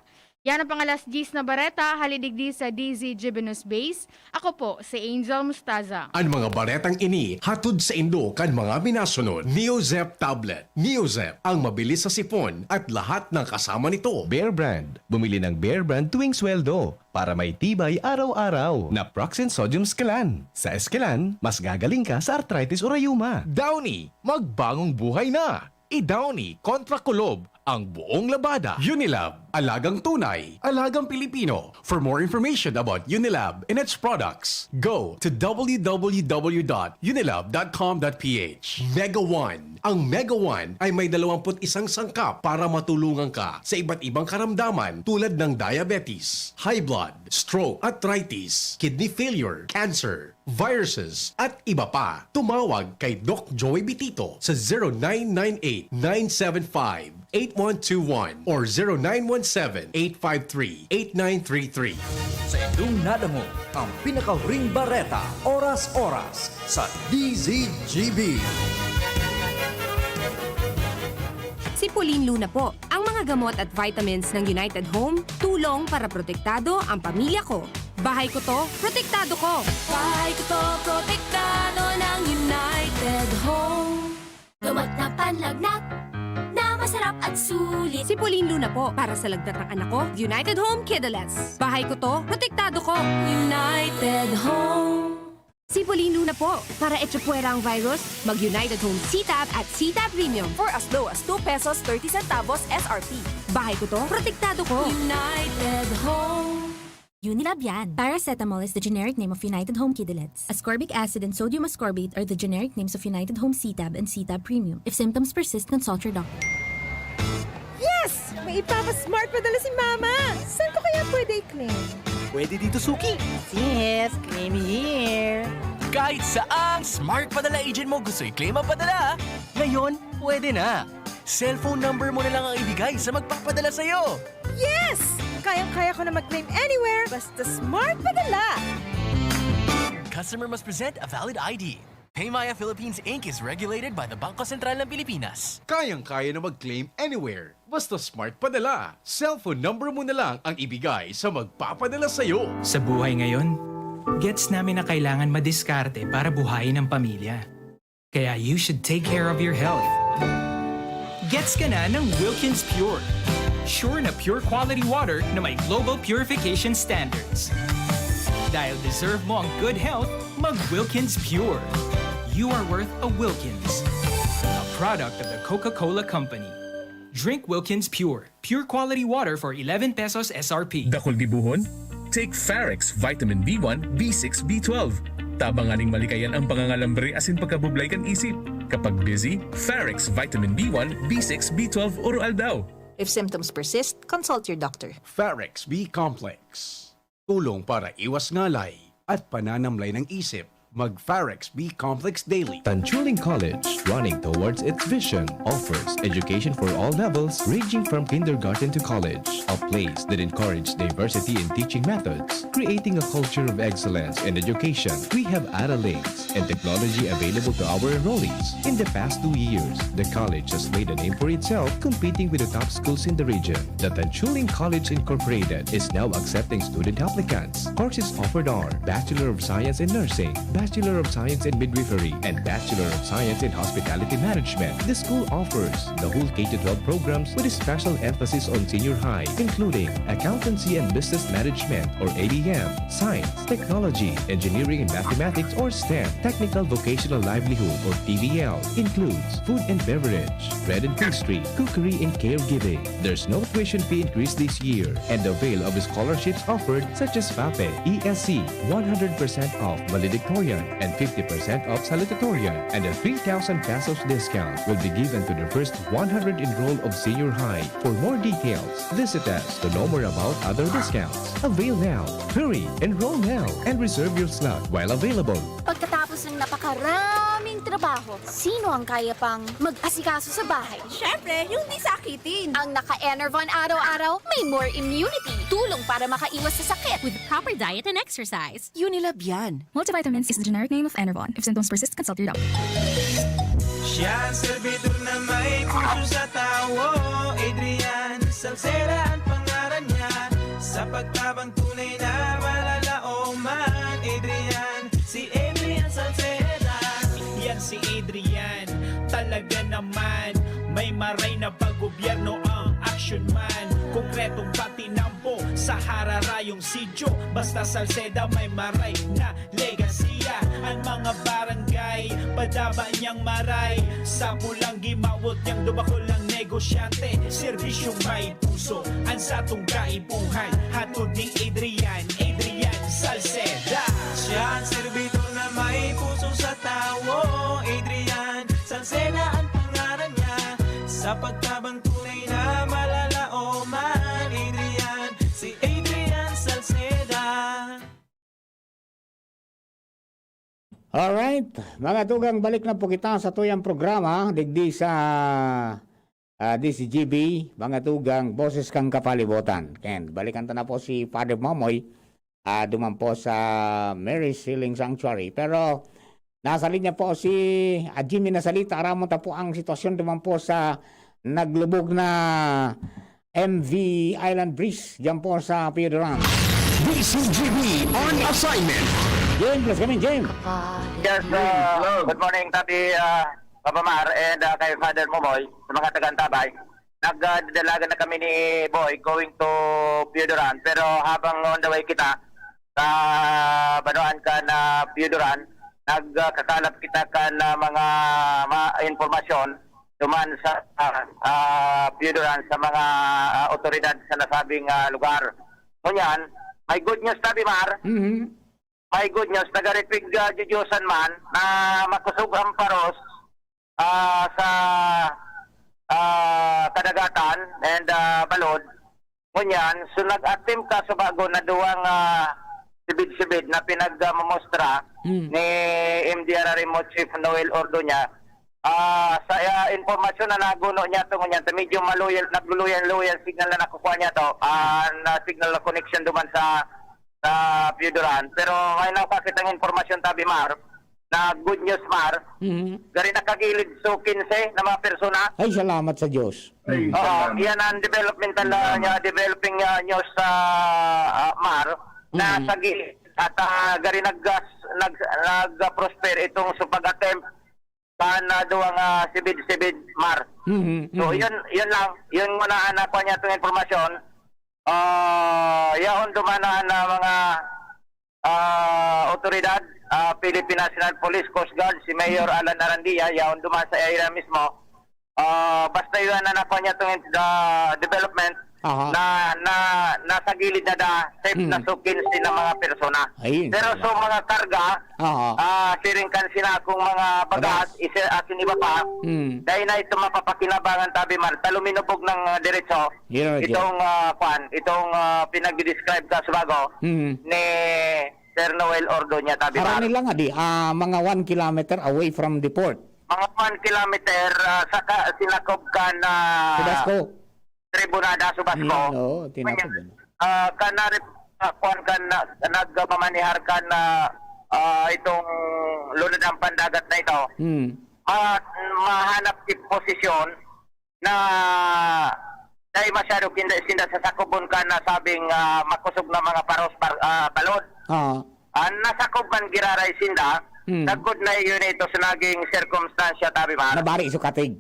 Yan ang pang-alas diyes na bareta, hali digdi sa D Z G B News Base. Ako po si Angel Mustaza. An mga baretang ini hatod saindo kan mga minasunod: Neozep Tablet. Neozep, ang mabilis sa sipon at lahat ng kasama nito. Bear Brand. Bumili ng Bear Brand tuwing sweldo para may tibay araw-araw. Naproxen Sodium Scalan. Sa Escalan, mas gagaling ka sa arthritis o rayuma. Downy, magbangong buhay na! I-Downy kontra kulob ang buong labada. Unilab, alagang tunay, alagang Pilipino. For more information about Unilab and its products, go to w w w dot unilab dot com dot p h. Mega One. Ang Mega One ay may dalawampu't isang sangkap para matulungan ka sa iba't ibang karamdaman tulad ng diabetes, high blood, stroke, arthritis, kidney failure, cancer, viruses, at iba pa. Tumawag kay Doc Joey Bitito sa zero nine nine eight, nine seven five, eight one two one or zero nine one seven, eight five three, eight nine three three. Sa indong nadangog ang pinakahuring bareta, oras-oras sa D Z G B. Si Pauline Luna po. Ang mga gamot at vitamins ng United Home, tulong para protektado ang pamilya ko. Bahay ko to, protektado ko. Bahay ko to, protektado ng United Home. Gamot na panlagnat na masarap at sulit. Si Pauline Luna po, para sa lagnat ng anak ko, United Home Kidalettes. Bahay ko to, protektado ko. United Home. Si Pauline Luna po, para echapuwera ang virus, mag United Home C-Tab at C-Tab Premium. For as low as two pesos thirty centavos S R P. Bahay ko to, protektado ko. United Home. Unilab yan. Paracetamol is the generic name of United Home Kidalettes. Ascorbic acid and sodium ascorbate are the generic names of United Home C-Tab and C-Tab Premium. If symptoms persist, consult your doctor. Yes! May ipapa-smart padala si Mama! Saan ko kaya pwede i-claim? Pwede dito, Suki! Yes, claim here! Kahit saang smart padala agent mo gusto i-claim ang padala, ngayon, pwede na! Cellphone number mo na lang ang ibigay sa magpapadala sa'yo! Yes! Kayang-kaya ko na mag-claim anywhere, basta smart padala! Customer must present a valid I D. Paymaya Philippines Inc is regulated by the Bangko Sentral ng Pilipinas. Kayang-kaya na mag-claim anywhere. Basta smart padala. Cellphone number mo na lang ang ibigay sa magpapadala sa'yo. Sa buhay ngayon, gets namin na kailangan madiskarte para buhayin ang pamilya. Kaya you should take care of your health. Gets ka na ng Wilkins Pure. Sure na pure quality water na may global purification standards. Dahil deserve mo ang good health, mag Wilkins Pure. You are worth a Wilkins. A product of the Coca-Cola Company. Drink Wilkins Pure. Pure quality water for eleven pesos S R P. Dakul gibuhon? Take Farex Vitamin B one, B six, B twelve. Tabang nganing malikayan ang pangangalambre asin pagkabublay kan isip. Kapag busy, Farex Vitamin B one, B six, B twelve uro-aldaw. If symptoms persist, consult your doctor. Farex B Complex. Tulong para iwas ngalay at pananamlay ng isip. Mag-Farex B Complex daily. Tanchuling College, running towards its vision, offers education for all levels, ranging from kindergarten to college. A place that encourages diversity in teaching methods, creating a culture of excellence in education. We have Ara links and technology available to our enrollees. In the past two years, the college has made a name for itself, competing with the top schools in the region. The Tanchuling College Incorporated is now accepting student applicants. Courses offered are Bachelor of Science in Nursing, Bachelor of Science in Midwifery, and Bachelor of Science in Hospitality Management. The school offers the whole K to twelve programs with a special emphasis on senior high, including Accountancy and Business Management or A B M, Science, Technology, Engineering and Mathematics or STEM, Technical Vocational Livelihood or T V L, includes food and beverage, bread and pastry, cookery and caregiving. There's no tuition fee increase this year, and avail of scholarships offered such as FAPE, E S C, one hundred percent off valedictorian and fifty percent off salutatorian, and a three thousand pesos discount will be given to the first one hundred enrolled of senior high. For more details, visit us to know more about other discounts. Avail now! Hurry! Enroll now and reserve your slot while available. Pagkatapos ng napakaraming trabaho, sino ang kaya pang mag-asikaso sa bahay? Siyempre, yung di sakitin. Ang naka-Enervon araw-araw, may more immunity. Tulong para makaiwas sa sakit. With proper diet and exercise. Unilab yan. Multivitamins is the generic name of Enervon. If symptoms persist, consult your doctor. Siya ang servidor na may puso sa tawo. Adrian Salceda ang pangaran niya. Sa pagtabang tunay na malalaoman. Adrian, si Adrian Salceda. Yan si Adrian, talaga naman. May maray na pag-gobyerno ang action man. Konkretong patinampo sa hararayong sityo. Basta Salceda may maray na legasiya. Ang mga barangay, padaba niyang maray. Sa pulang gimawot niyang dubakol ang negosyante. Serbisyong may puso, ang satong kaipuhan. Hatod ni Adrian, Adrian Salceda. Siya ang servidor na may puso sa tawo. Adrian Salceda ang pangalan niya. Sa pagtabang tunay na malalaoman. Adrian, si Adrian Salceda. Alright, mga tugang, balik na po kita sa tuyang programa digdi sa, ah, D Z G B, mga tugang, Boses kan Kapalibotan. Ken, balikan ta na po si Father Momoy, ah, duman po sa Mary's Healing Sanctuary. Pero nasa linya po si, ah, Jimmy Nasalita. Aramon ta po ang sitwasyon duman po sa naglubog na M V Island Bridge, diyan po sa Pio Duran. D Z G B on assignment. Jim, please come in, Jim. Yes, uh, good morning, Tabi, uh, Papa Mar, and, uh, kay Father Momoy, sa mga taga-Antabay. Nagdadalagan na kami ni Boy going to Pio Duran, pero habang on the way kita, sa banwaan kan Pio Duran, nagkakalap kita kan, ah, mga ma-, impormasyon duman sa, ah, Pio Duran sa mga, ah, otoridad sa nasabing, ah, lugar. Ngunyan, may good news, Tabi Mar. Mhm. May good news, nagaripig, ah, jujusan man na makusog ang paros, ah, sa, ah, kadagatan and, ah, balod. Ngunyan, so nag-attempt ka sa bago na duwang, ah, sibid-sibid na pinagmamostra Mm. ni M D R R M O Chief Noel Ordoña. Ah, sa, ah, impormasyon na naguno niya to, ngunyan, medyo maluyal, nagluluyan-luyan signal na nakukuha niya to, ah, na signal na connection duman sa, sa Pio Duran. Pero may nakakita ng impormasyon, Tabi Mar, na good news, Mar. Mhm. Gari nakagilid so kinse na mga persona. Ay, salamat sa Diyos. Mm. Oo, iyan ang developmental, ah, niya, developing, ah, news sa, ah, Mar, na Mm. sa gi-, at, ah, gari nag-, nag-, nag-prosper itong sa pag-attempt sa na duwang, ah, sibid-sibid, Mar. Mhm, So, mhm. yun, yun lang. Yun muna ang nakuha niya itong impormasyon. Ah, yaon duman na, na mga, ah, otoridad, ah, Philippine National Police, Coast Guard, si Mayor Alan Arandia, yaon duman sa area mismo. Ah, basta yun na nakuha niya itong, ah, development Aha. na, na, nasa gilid na da, safe na Mm. sukin sin mga persona. Ayun, Pero salamat. so mga karga, Aha. ah, siring kan sina akong mga bagas, Bagas. isa, asin iba pa, Mm. dahil na ito mapapakinabangan, Tabi Mar, taluminubog ng, ah, diretso. Yun ang itong, ah, kwan, itong, ah, pinag-describe ka sa bago Mm. ni Sir Noel Ordoña, Tabi Harani Mar. Lang, adi, ah, mga one kilometer away from the port. Mga one kilometer, ah, saka sinakob kan, ah, Tabasco. Tribunada, Subasco. Yan, oo, tinakob, Ngayon, ano. ah, kan narip-, ah, kuwan kan na-, nagmamanihar kan, ah, ah, itong lunad ang pandagat na ito, Hmm. ma-, mahanap si posisyon na dai masyado kinda-, sinda sa sakubon kan nasabing, ah, makosog na mga paros bar-, ah, balod. Ah. Ang nasakob man giraray sinda, Hmm. sagkod na iyon ito sa naging sirkumstansya, Tabi Mar. Nabari sa katig.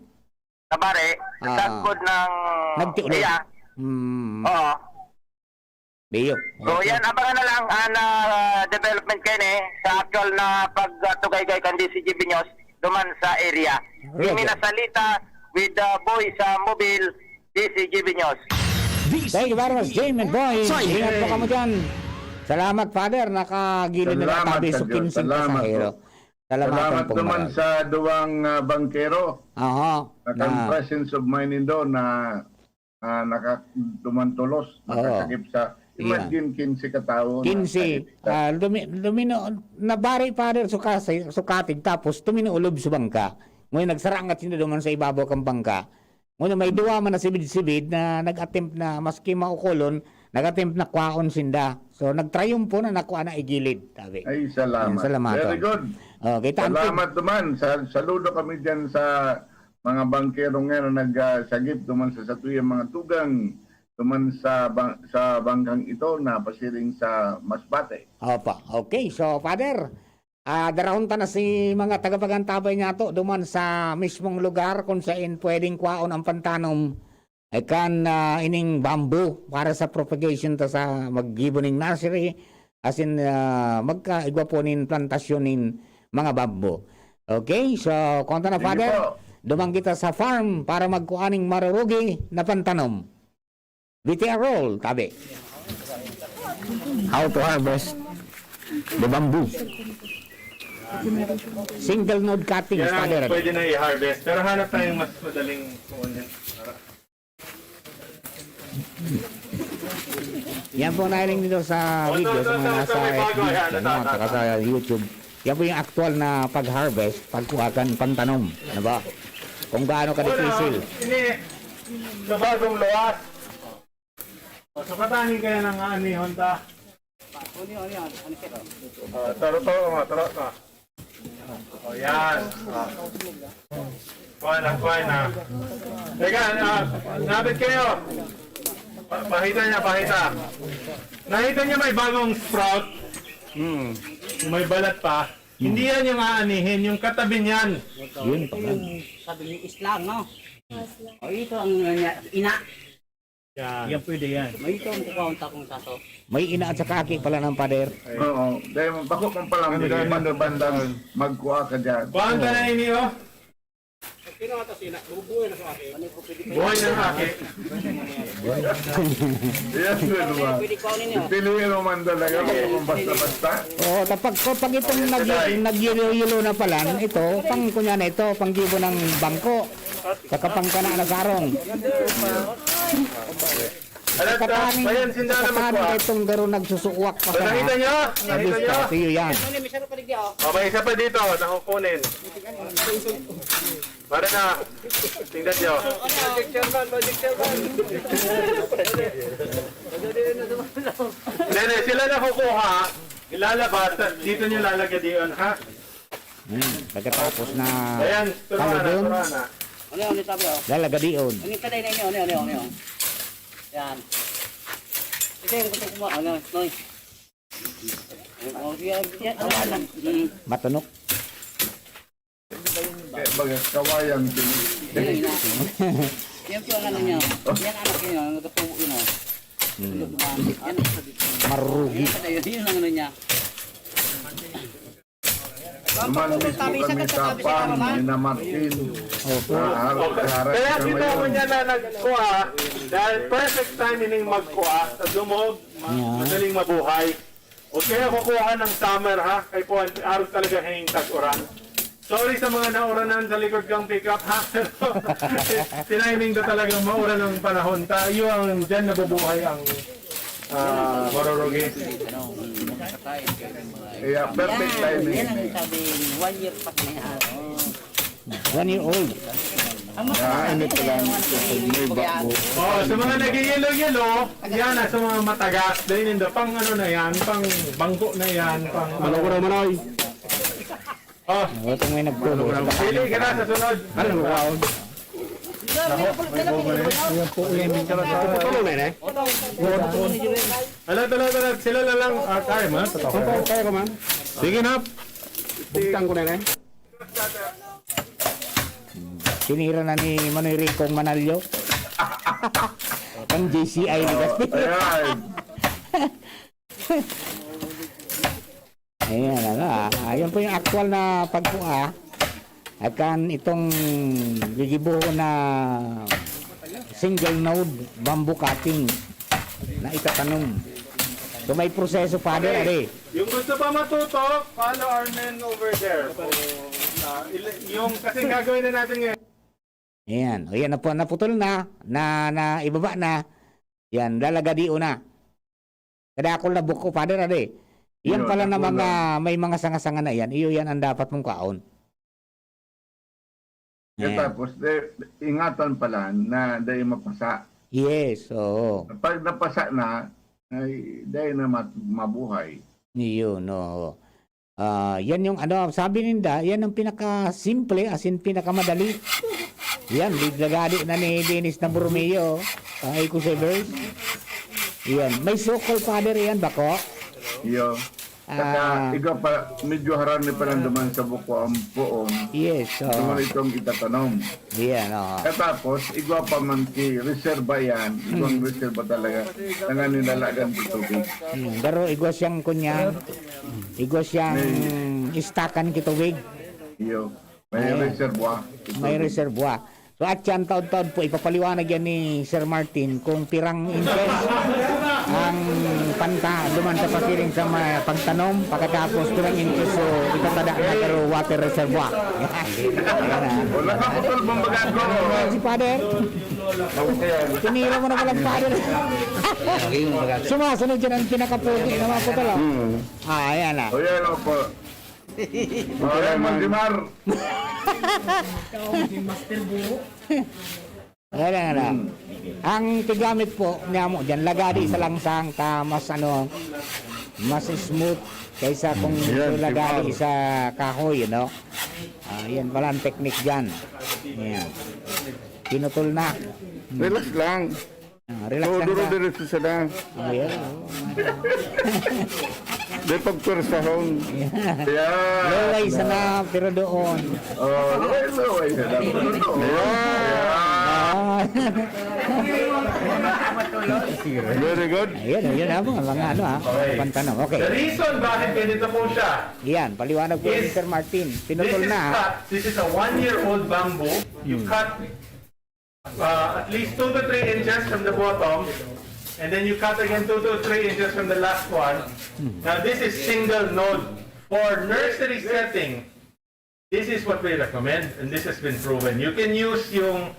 Nabari, Ah. sagkod ng Nagtiulog. iya. Hmm. Oo. Biyo. So, Okay. yan, abangan na lang ang, ah, development kaini sa actual na pagtugaygay kan D C G B News duman sa area. Roger. Jimmy Nasalita with, ah, Boy sa Mobil, D C G B News. Thank you very much, Jim and Boy. Soy. Ingat po kamo dyan. Salamat, Father. Nakagilid na Salamat, tabi sa Kadyo. kinsing Salamat pasahero. po. Salamatan Salamat pong naman maray. sa duwang, ah, bangkero. Aha. Na kan Na presence of mind nindo na, ah, naka-, duman tolos, Oo. nakasakip sa, Iya. imagine, kinse ka tawo na Kinse, sakit ka. ah, lumi-, lumino-, nabari, Father, suka-, sukatig, tapos tuminuulob sa bangka. Ngayon, nagsarangat sinda duman sa ibabaw kan bangka. Ngunyan, may duwa man na sibid-sibid na nag-attempt na, maski maukolon, nag-attempt na kwaon sinda. So, nagtrayumpo na nakua na igilid, tabi. Ay, salamat. Ayan, salamat, Very oh. good. Oh, kita ang Salamat naman. Sa-, saludo kami dyan sa mga bangkero nga na nag, ah, sagip duman sa satuyang mga tugang, duman sa bang-, sa bangkang ito na pasiring sa Masbate. Opa. Okay. So, Father, Ah, darahon ta na si mga tagapagantabay niyato duman sa mismong lugar kun saen pwedeng kwaon ang pantanom, eh, kan, ah, ining bamboo para sa propagation ta sa maggibo ning nursery, asin, ah, magkaigwa po nin plantasyon nin mga bamboo. Okay, so, kung ta na, Sige Father, po. duman kita sa farm para magkua ning marurugi na pantanom. V T R roll, tabi. How to harvest the bamboo. Single node cutting, Yan ang Father. pwede na i-harvest. Pero hanap tayong mas madaling kukunin. Yan po, nahiling dito sa video, sa mga nasa F B, ano, at saka sa YouTube. Yan po yung aktual na pag-harvest, pagkuha kan pantanom. Ano ba? Kung gaano ka-difícil. Ini, sa bagong luwas. O, sa kataning kaya nang aanihon ta. Ano yun, ano yun? Ano siya? Ah, taro, taro, mga taro, taro. O, yan. Ah. Kuha na, kuha na. Teka, ah, napit kayo. Pa-, pakita niya, pakita. Nakita niya may bagong sprout? Hmm. May balat pa. Hindi yan yung aanihin, yung katabi niyan. Yun pa Ito lang. yung sabi ni Islang, no? O, ito ang, ano niya, ina. Yan. Yan pwede yan. May ito ang kukaon takong sato. May ina at saka aki pala ng pader. Oo. Dahil bako kung palang Ano bigay yan? mo na bandang magkuha ka dyan. Kuhaan ka na ini, oh. Buhay na sa aki. Yan, ano ba? Pwede kuha ninyo. Piliin mo man talaga kung basta-basta. Oo, tapag, kapag itong nag-, nagyelo-yelo na pala, ito, pang, kunya na ito, pang gibo ng bangko. Kakapangkana na sarong. Alam ka, Kataning, bayan, sinda na kataning magkuha. Itong garo nagsusuwak pa So, sa nakita nyo? Nakita nyo? Sa iyo yan. Ano, may sarap pa digdi, oh. Oh, may isa pa dito, nakukunin. Para na, tingnan nyo. Magic chairman, magic chairman. Hindi, hindi, sila nakukuha, ilalabas, dito nyo lalagadian, ha? Hmm, pagkatapos na Ayan, turo na, kalubon, turo na. Ano yun, ano yung sabi, oh? Lalagadion. Ano yung taday na inyo? Ano yun, ano yun, ano yun? Yan. Ito yung gusto ko ma-, ano, Noy. Oh, sige, sige, ano, ano. Mm. Matunok. Kaya baga, kawayan, Yan, yan. Yan po ang ano niya. Yan anak niya, nagkatubo yun, oh. Hmm. Yan. Marugi. Yan, yun ang ano niya. Duman mismo kami sa farm ni na Martin. Opo. Ah, ah, Okay. Kaya kita mo niya na nagkuha, dahil perfect time ining magkuha, sa dumog, ma-, Yeah. madaling mabuhay. Huwag kayo kukuha ng summer, ha? Kay po, araw talaga hinging tag-uran. Sorry sa mga nauranan sa likod kang pickup, ha? Pero tiniming ko talagang mauran ang panahon. Tayo ang dyan nabubuhay ang Ah, Maroroge. Yeah, perfect timing. Yan ang sabi, one year pa kaya. One year old. Ah, ano pa lang, may bago. Oh, sa mga nag-yellow-yellow, yan ah, sa mga matagas, dahil yung pang ano na yan, pang bangko na yan, pang Ano ko naman ay? Oh, Itong may nagkubo. Pili ka na sa sunod. Ano ang kaon? Ayan po, ayan. Ano na eh? Ala, ala, ala, sila na lang. Ah, kaya mo, totoo. Kaya ko man. Sige na. Bugtang ko na eh. Sinira na ni Manoy Ricong Manalyo. Pang J C I ni Castillo. Ayan. Ayan, ano ah. Ayan po yung actual na pagkuha. At kan itong gigibuhon na single node bamboo cutting na itatanom. So may proseso, Father, ade. Yung gusto pa matuto, follow our men over there. So, ah, il- yung kasi gagawin na natin ngayon. Ayan. O yan na po, naputol na, na, na ibaba na. Yan, lalagadion na. Kadakol na buko, Father, ade. Yan Yun, pala na ako mga, may mga sanga-sanga na yan. Iyo yan ang dapat mong kaon. Kaya Ayan. tapos, eh, ingatan pala na dahil mapasa. Yes, oo. Pag napasa na, ay dahil na mat- mabuhay. Yun, oo. Ah, yan yung ano, sabi ninda, yan ang pinakasimple, as in pinakamadali. Yan, biglagadi na ni Dennis na Borromeo, ang Eco Savers. Yan, may sukol, Father, yan, bako. Iyo. Saka, Ah. Ikaw pa, medyo harani pa lang duman sa buko ang poon. Yes, oo. Duman itong itatanom. Yan, oo. Katapos, igwa pa man si reserba yan. Igwang reserba talaga. Tangan nilalagan sa tubig. Hmm, pero igwa siyang kunyan, igwa siyang istakan kitubig. Iyo. May Ayan. reservoir. May reservoir. So, at yan, taod-taod po, ipapaliwanag yan ni Sir Martin kung pirang inches ang panta duman sa pasiring sa mga pagtanom. Pagkatapos, pirang inches, so, itatada na pero water reservoir. Yan. Ayan na. Wala ka putol bang baga ko. Si Father, tinira mo na pala si Father. Sumasunod dyan ang pinakapugi na mga putol, oh. Ah, ayan na. O yan, opo. O yan, Mang Dimar. Ayan na. Ang tigamit po niya mo dyan, lagadi sa langsang ka, mas ano, mas smooth kaysa kung Yan, lagadi timbang. Sa kahoy, you know? Ah, yan pala ang technique dyan. Ayan. Pinutol na. Relax lang. Ah, relax So, lang duro ka. diretso sa na. Ayan. Di pagpwersahon. Yan. Loway sana, pero doon. Oh, loway, loway. Yan. Ah. Very good. Ayan, ayan na mga, mga ano ha, pantanong. Okay. The reason bakit ganito po siya Yan, paliwanag po ni Yes. Sir Martin. This Pinutol is na. cut. This is a one-year-old bamboo. You cut uh, at least two to three inches from the bottom, and then you cut again two to three inches from the last one. Now, this is single node. For nursery setting, this is what we recommend, and this has been proven. You can use yung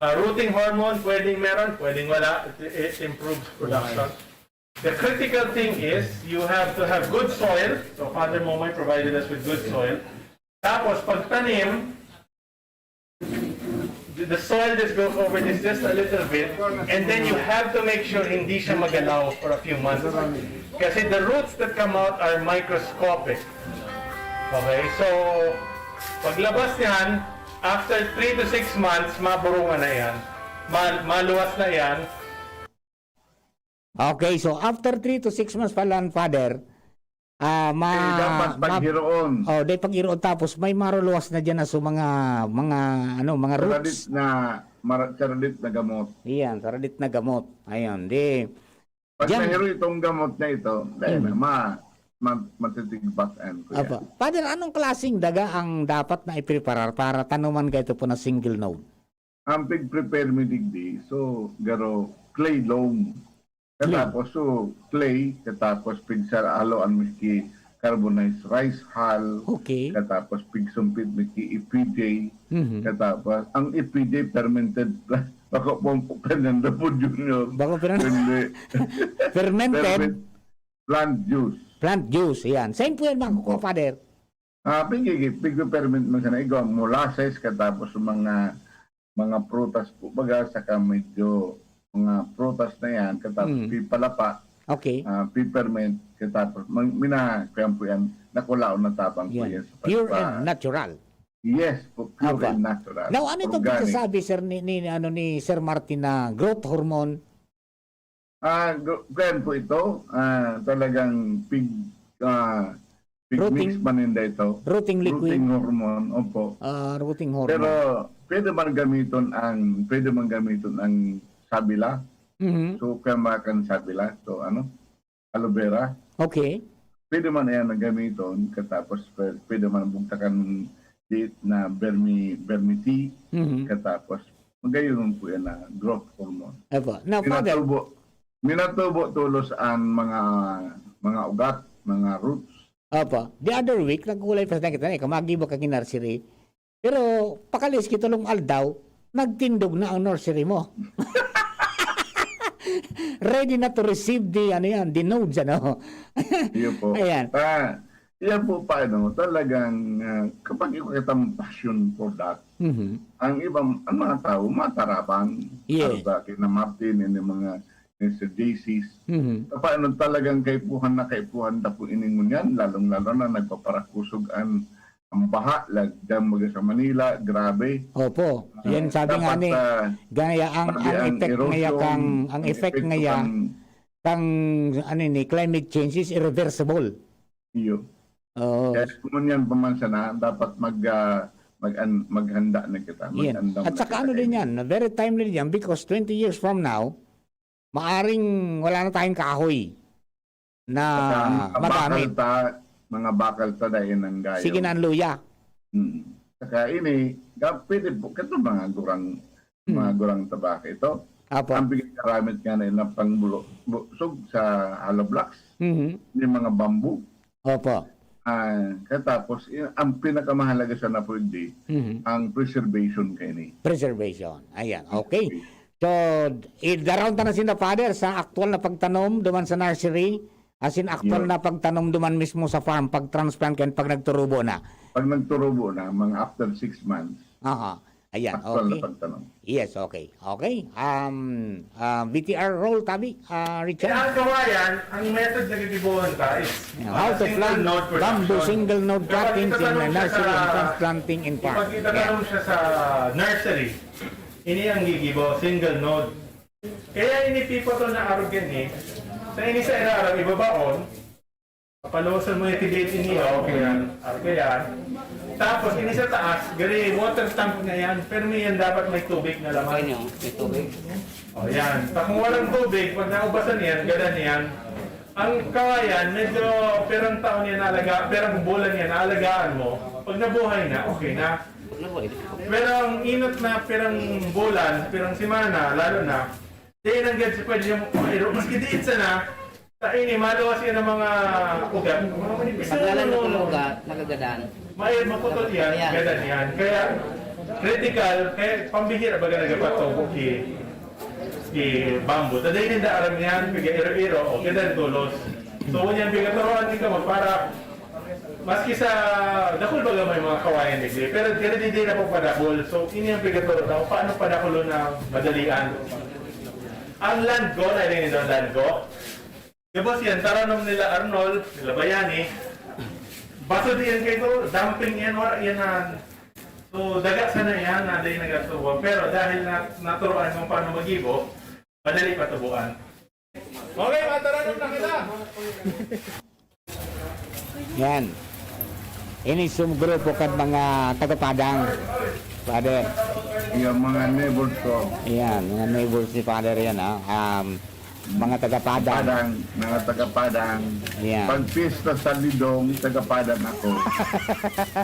uh, rooting hormone, pwedeng meron, pwedeng wala. It, it improves production. The critical thing is you have to have good soil. So Father Momoy provided us with good soil. Tapos pagtanim, the the soil just goes over this just a little bit, and then you have to make sure hindi siya magalaw for a few months. Kasi the roots that come out are microscopic. Okay, so paglabas niyan, after three to six months, maburungan na yan. Ma- maluwas na yan. Okay, so after three to six months pala, Father, ah, ma- Eh, dapat ma- paghiroon. Oh, day pag-iroon tapos may maruluwas na diyan na so mga mga ano, mga Saradit roots. Na, mara, saradit na gamot. Iyan, saradit na gamot. Ayun, di Pag Diyan- nahiro itong gamot na ito, dahil na ma, ma, matitigbakan ko yan. Apa. Father, anong klaseng daga ang dapat na ipreparar para tanuman kayo po na single node? Ang pig-prepare mi digdi, so garo clay loam. Katapos so clay, katapos pigsar alo ang miski carbonized rice hull, Okay. Katapos pigsumpit miski E P J, Mhm. Katapos ang E P J fermented pla- Bako po Fernando po Junior. Bako Fernando. Kundi Fermented. Ferment-, plant juice. Plant juice, yan. Saan po yan, mga Opo. Father? Ah, pigi-, pigi-ferment mo siya na igwa, molasses, katapos mga, mga prutas po baga, saka medyo mga prutas na yan, katapos Hmm. pipalapa, Okay. ah, piperment, katapos mang-, mina-, kaya po yan, nakulaon na tabang po Yan. yan sa Pure pagpa- and natural. Yes po, pure Aba. and natural. Now, ano itong Organic. pagsasabi, sir, ni, ni, ano, ni Sir Martin na growth hormone? Ah, gu-, kuwan po ito, ah, talagang pig-, ah, pig-mix Rooting, man ninda ito. Rooting liquid. Rooting hormone, opo. Ah, rooting hormone. Pero pwede man gamiton ang, pwede man gamiton ang sabila. Mhm. So, kaya makan sabila. So, ano, aloe vera. Okay. Pwede man yan na gamiton, katapos pwe-, pwede man bugtakan ng diet na vermi-, vermi tea, Mhm. katapos magayon po yan na growth hormone. Opo. Now, Father, Minatubo, minatubo tulos ang mga, mga ugat, mga roots. Opo. The other week, nagkulay pa sa kita, eh, kung magibo ka kin nursery. Pero, pakalis ki tolong aldaw, nagtindog na ang nursery mo. Ready na to receive the, ano yan, the nodes, ano? Iyo po. Ayan. Ah, yan po pa, ano, talagang, ah, kapag ikaw kitang passion for that, Mhm. ang ibang, ang mga tao, matarabang. Yes. Para sa akin na Martin, yung mga, yung sa J Cs. Mhm. Paano talagang kaipuhan na kaipuhan na po ini ngunyan, lalong-lalo na nagpaparakusog ang, ang baha, lagdang baga sa Manila, grabe. Opo. Ah, Yan sabi nga dapat, ni, ah, gaya ang, grabe ang ang effect ngaya erosion, kang, ang ang effect epekto ngaya kang kang, ano ni, climate change is irreversible. Iyo. Oo. Kaya kung yan pa man sana, dapat mag, ah, mag-, an-, maghanda na kita, Yan. mag-andam At na saka kita ano din kaini. Yan, very timely din yan because twenty years from now, maaring wala na tayong kahoy na Saka mga bakal magamit. ta, mga bakal ta dahil ng gayo. Sige na ang luya. Mm. Saka ini, ga-, pwede po, kato mga gurang, mga Hmm. gurang tabaka ito. Apo. Ang pigkaramit nga na ilang pangbulo-, busog sa hollow blocks, Mhm. yung mga bamboo. Opo. Ah, katapos, i-, ang pinakamahalaga sa napwede, Mhm. ang preservation kaini. Preservation. Ayan, okay. Okay. So, i-, daraon ta na sinda, Father, sa aktual na pagtanom duman sa nursery, as in aktual Yun. na pagtanom duman mismo sa farm, pag-transplant kayan, pag nagturubo na. Pag nagturubo na, mga after six months, Aha. Ayan, aktual na okay. pagtanom. Yes, okay. Okay. Um, ah, B T R roll, tabi, ah, Richard? Kaya ang kawayan, ang method na gigibuhan ka is, Now, how ah, to single plant node bamboo production. single node Kapag cuttings in a itatanom siya nursery and sa, transplanting in farm. Kapag itatanom Yeah. siya sa nursery, ini ang gigibo, single node. Kaya ini people to na arog yan eh. Sa ini sa ira-arog, ibabaon, papaluson mo yung tibit ini, okay yan, okay yan. Tapos, ini sa taas, gari water tank na yan, pero may yan dapat may tubig na laman. Ayun, may tubig. O, yan. Pag kung walang tubig, pag naubasan yan, gadan yan. Ang kawayan, medyo pirang taon yan alaga, pirang bulan yan, aalagaan mo. Pag nabuhay na, okay na. Nabuhay na. Pero ang inot na pirang bulan, pirang semana, lalo na, di nanggad siya pwede yung mairo. Maski diit sana, sa ini, maluwas yan ang mga ugat. Mga manipis na Paglalan ng ano, mga ugat, nagagadan. May maputol yan, Ayan. gadan yan. Kaya, critical, kaya pambihira baga nagapatubo ki, ki bamboo. Taday ninda aram yan, piga iro-iro, o gadan tulos. So, yan, pigaturoan din ka magpara. Maski sa dakul baga may mga kawayan digdi, pero diri di na pagpadakul. So, ini ang pigaturo na kung paano padakulon na madalian. Ang landgo, na rin ang landgo. Gabos yan, taranom nila Arnold, nila Bayani. Baso di yan kayo, dumping yan, wala yan na. So, daga sana yan, na di nagatubo. Pero dahil na, naturuan kung paano magibo, madali patubuan. Okay, mga taranom na kita. Yan. Ini sum grupo kan mga taga-Padang, Father. Yung mga neighbors ko. Yan, mga neighbors ni Father yan, ah. Um, mga taga-Padang. Padang, mga taga-Padang. Yan. Pag pista sa Lidong, taga-Padang ako.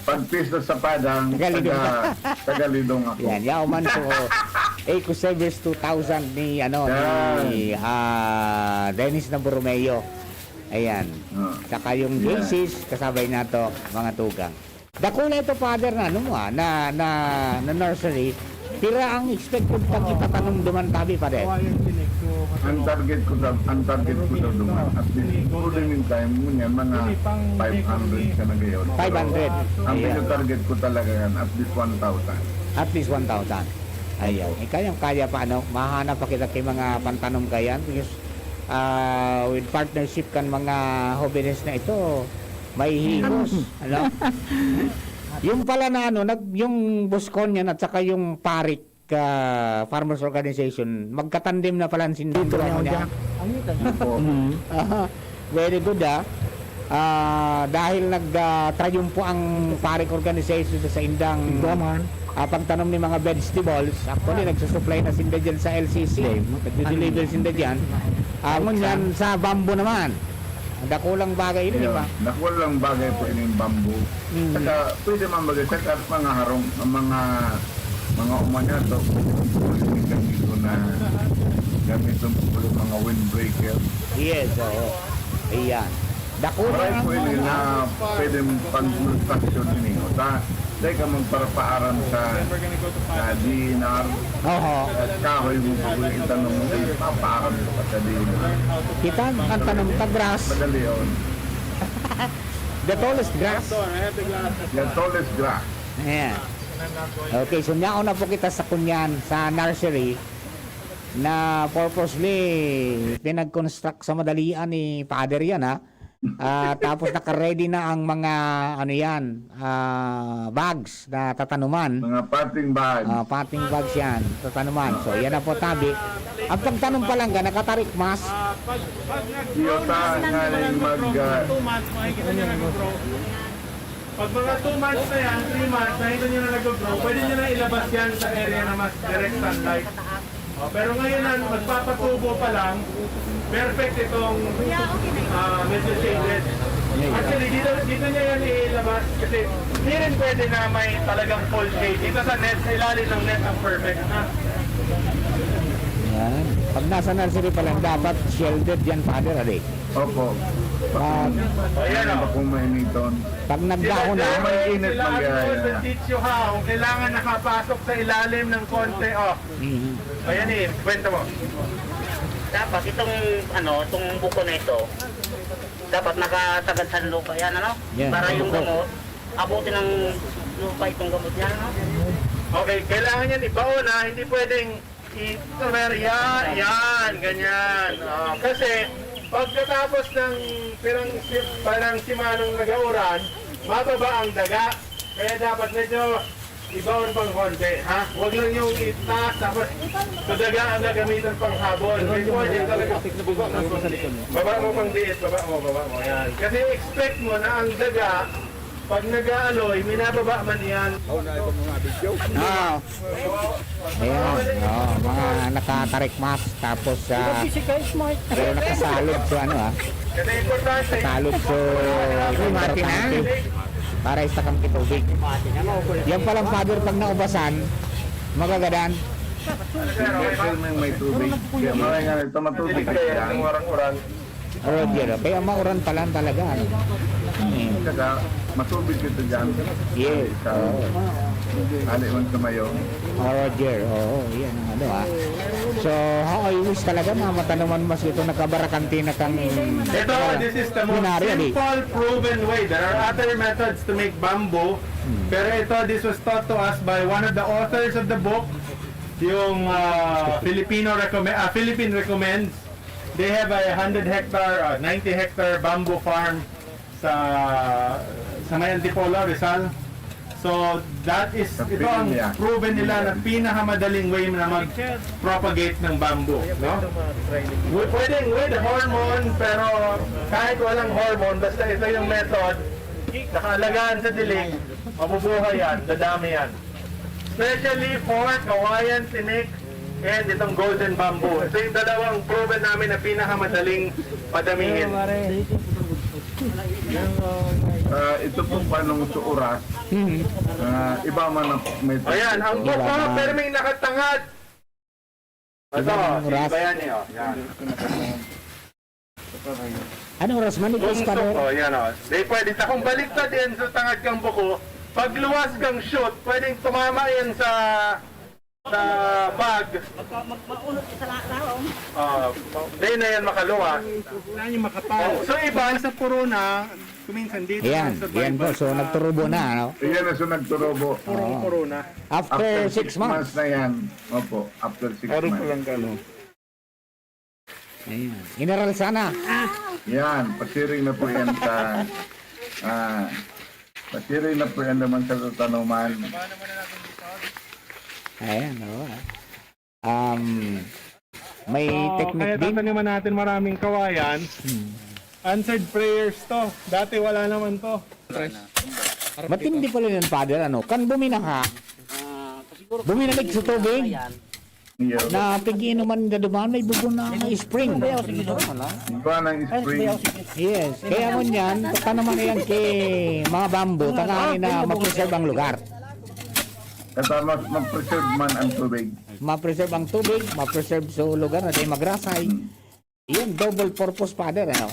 Pag pista sa Padang, Taga-Lidong taga, ka. taga-Lidong ako. Yan, yaw man so, Eco Service two thousand ni, ano, Yan. ni, ah, Dennis Naborromeo. Ayan. Ah. Saka yung Yan. J Cs, kasabay na to, mga tugang. Dakula ito, Father, na, ano mo, ah, na, na, na nursery. Pira ang expected pag itatanom duman tabi, pare? Ang target ko daw, ang target ko daw duman, at least, for the meantime, ngunyan, mga five hundred ka na gayon. Five hundred. Ang Ayan. Pinatarget ko talaga yan, at least one thousand. At least one thousand. Ayan. Eh, kayang-kaya pa, ano? Mahanap pa kita kay mga pantanom kayan. Because, ah, with partnership kan mga hobenes na ito, may higos, ano? Yung pala na, ano, nag-, yung Bosconian at saka yung Parik, ah, Farmers Organization, magkatandem na pala ang sindang Dito dalawa na niya. Ang ngita niya. Opo. Mm. Aha. Very good, ah. Ah, dahil nag, ah, triumpo ang Parik Organization sa, sa indang, Ikaw man. Ah, pagtanom ni mga vegetables, actually, nagsusupply na sinda dyan sa L C C. Okay. Nagdi-deliver sinda dyan. Ah, ngunyan, sa bamboo naman. Dakulang bagay ini, di Ayun, ba? Dakulang bagay po ining bamboo. Mm. Saka, pwede man bagay, saka mga harong, mga, mga umanya to, pwede gamiton na, gamiton po ulit mga windbreaker. Yes, oo. Ayan. Dakulang Maray po ini na pwedeng pang-construction ini. Sa, dahil ka magparapaaran sa, sa D N R, Oho. At kahoy mo po, itanom mo, ipapaaram mo pa sa D N R. Kita, ang tanom ta grass. Madali yun. The tallest grass. The tallest grass. Ayan. Okay, so nyaon na po kita sa kunyan, sa nursery, na purposely pinag-construct sa madalian ni Father yan, ha? Ah, tapos naka-ready na ang mga, ano yan, ah, bags na tatanuman. Mga potting bags. Ah, potting bags yan, tatanuman. So, yan na po, tabi. Ang pagtanom pa lang ka, nakatarikmas. Ah, pag, pag nag-grow Iyo na, ta, ang nga mga rin mag, nag-grow, ah, two months, makikita niyo nag-grow. Pag mga two months na yan, three months, nakita niyo na nag-grow, pwede niyo na ilabas yan sa area na mas direct sunlight. Oh, pero ngayon na magpapatubo pa lang, perfect itong, ah, medyo shaded. Actually, dito, dito niya yan ilabas kasi hindi rin pwede na may talagang full shade. Dito sa net, sa ilalim ng net ang perfect na. Yan. Pag nasa nursery pa lang, dapat shielded yan, Father, adi. Opo. Ah. Ayan, oh. Bakong mainiton. Pag nagdahon na. Sila May init, sila mag-, Alfonso and Tito Hao, kailangan nakapasok sa ilalim ng konti, oh. Mhm. Ayan eh, kwenta mo. Dapat itong, ano, itong buko na ito, dapat nakasagad sa lupa yan, ano? Yan, Para yung buko. Gamot, abutin ng lupa itong gamot yan, ano? Okay, kailangan yan ibaon, ha? Hindi pwedeng i-, yan, yan, ganyan. Ah, kasi pagkatapos ng pirang si-, parang simanang nag-auran, mababa ang daga. Kaya dapat medyo ibaon pang konti, ha? Huwag lang yung itaas, tapos sa daga ang gagamitan pang habon. May pwede talaga. Baba mo pang diit, baba mo, baba mo. Yan. Kasi expect mo na ang daga, pag nag-aaloy, minababa man yan. Oo, na itong mga video. Ah. Ayan, oh, mga nakatarikmas, tapos, ah, pero nakasalog sa ano, ah. Kasi importante. Salog sa Ay, mati na. Importante. Para isa kang tubig. Yan palang, Father, pag naubasan, magagadan. Hindi, sir, may, may tubig. Kaya mga nga, ito matubig Kaya yan. Yung warang-warang. Roger, oh. Kaya mauran pa lang talaga, ano? Mm. Saka, matubig ito dyan. Yes. Sa, Oo. ali man sa mayo. Oh, Roger, oo, yan ang ano, ah. So, how I wish talaga na matanuman mas ito, nagkabarakante na kang Ito, this is the most Binarya, di. simple, proven way. There are other methods to make bamboo, Hmm. pero ito, this was taught to us by one of the authors of the book, yung, ah, Filipino recommend, ah, Philippine Recommends. They have a hundred hectare, ah, ninety hectare bamboo farm sa, sa may Antipolo, Rizal. So, that is, Sa ito ang Pinya. proven nila na pinakamadaling way na mag-propagate ng bamboo, no? Wi-, pwedeng with hormone, pero kahit walang hormone, basta ito yung method, nakaalagaan sa dilig, mabubuhay yan, dadami yan. Especially for Kawayan, Tinik, and itong Golden Bamboo. Ito yung dalawang proven namin na pinakamadaling padamihin. Ah, ito pong panong sa oras, Mhm. ah, iba man ang may Ayan, ang buko, Iba man. pero may nakatangad. Ito, Iba man ang oras. iba yan eh, oh. Yan. Ano oras man, Kung Father? to, yan, oh. Di pwede sa kung baliktad yan sa tangad kang buko, pag luwas kang shoot, pwedeng tumama yan sa Sa bag. Magka-, mag-, maunod ka sa la-, laong. Ah, ma-, dahil na yan makaluwas. Wala niyo makapal. Oh, so iba sa corona, kuminsan dito Ayan, sa yan po. So, nagturubo na, ano? Ayan na, so nagturubo. Purong Oo. corona. After After six six months. months na yan. Opo, after six Araw months. ko lang gano'n. Ayan. General sana. Yan, pasiring na po yan sa, ah, pasiring na po yan naman sa tatanuman. Ayan, oo. Um, may So, technique kaya din. tataniman natin maraming kawayan. Hmm. Answered prayers to. Dati wala naman to. Matindi pala yun, Father, ano? Kan buminaha, buminalik sa tubig. Iyo. Na pag-iinuman na duman, may bubon na may spring. Iba ng spring. Yes. Kaya ngunyan, tatanuman na yan kay mga bamboo, tanganing na ma-preserve ang lugar. Kata mas ma-preserve man ang tubig. Ma-preserve ang tubig, ma-preserve sa lugar na di magrasay. Hmm. Yun, double purpose, Father, ano?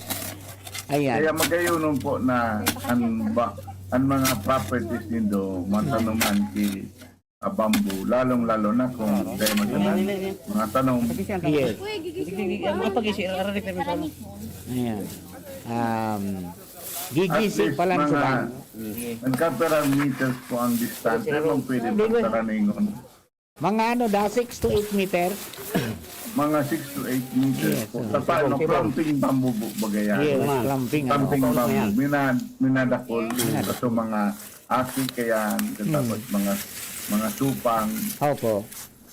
Ayan. Kaya magayunon po na ang ba-, ang mga properties nindo, matanuman si, ah, bamboo, lalong-lalo na kung dahil matanan, mga tanom. Yes. Ang pag-isi, ararik na rin sa Ayan. Um, At gigisi least pa lang sa mga, bamboo. Nagkapira meters po ang distansya, kung pwede pagtaraningon. Mga ano da, six to eight meter? Mga six to eight meters Yes, po. oo. Sa paano, Sibong, sibong. Clumping bamboo po, bagay yan. Yes, Mga clumping, ano. clumping Opo, bamboo. yan. Minad-, minadakol. Minadakol. Kaso mga aki kayan, tapos Hmm. mga, mga supang, Opo.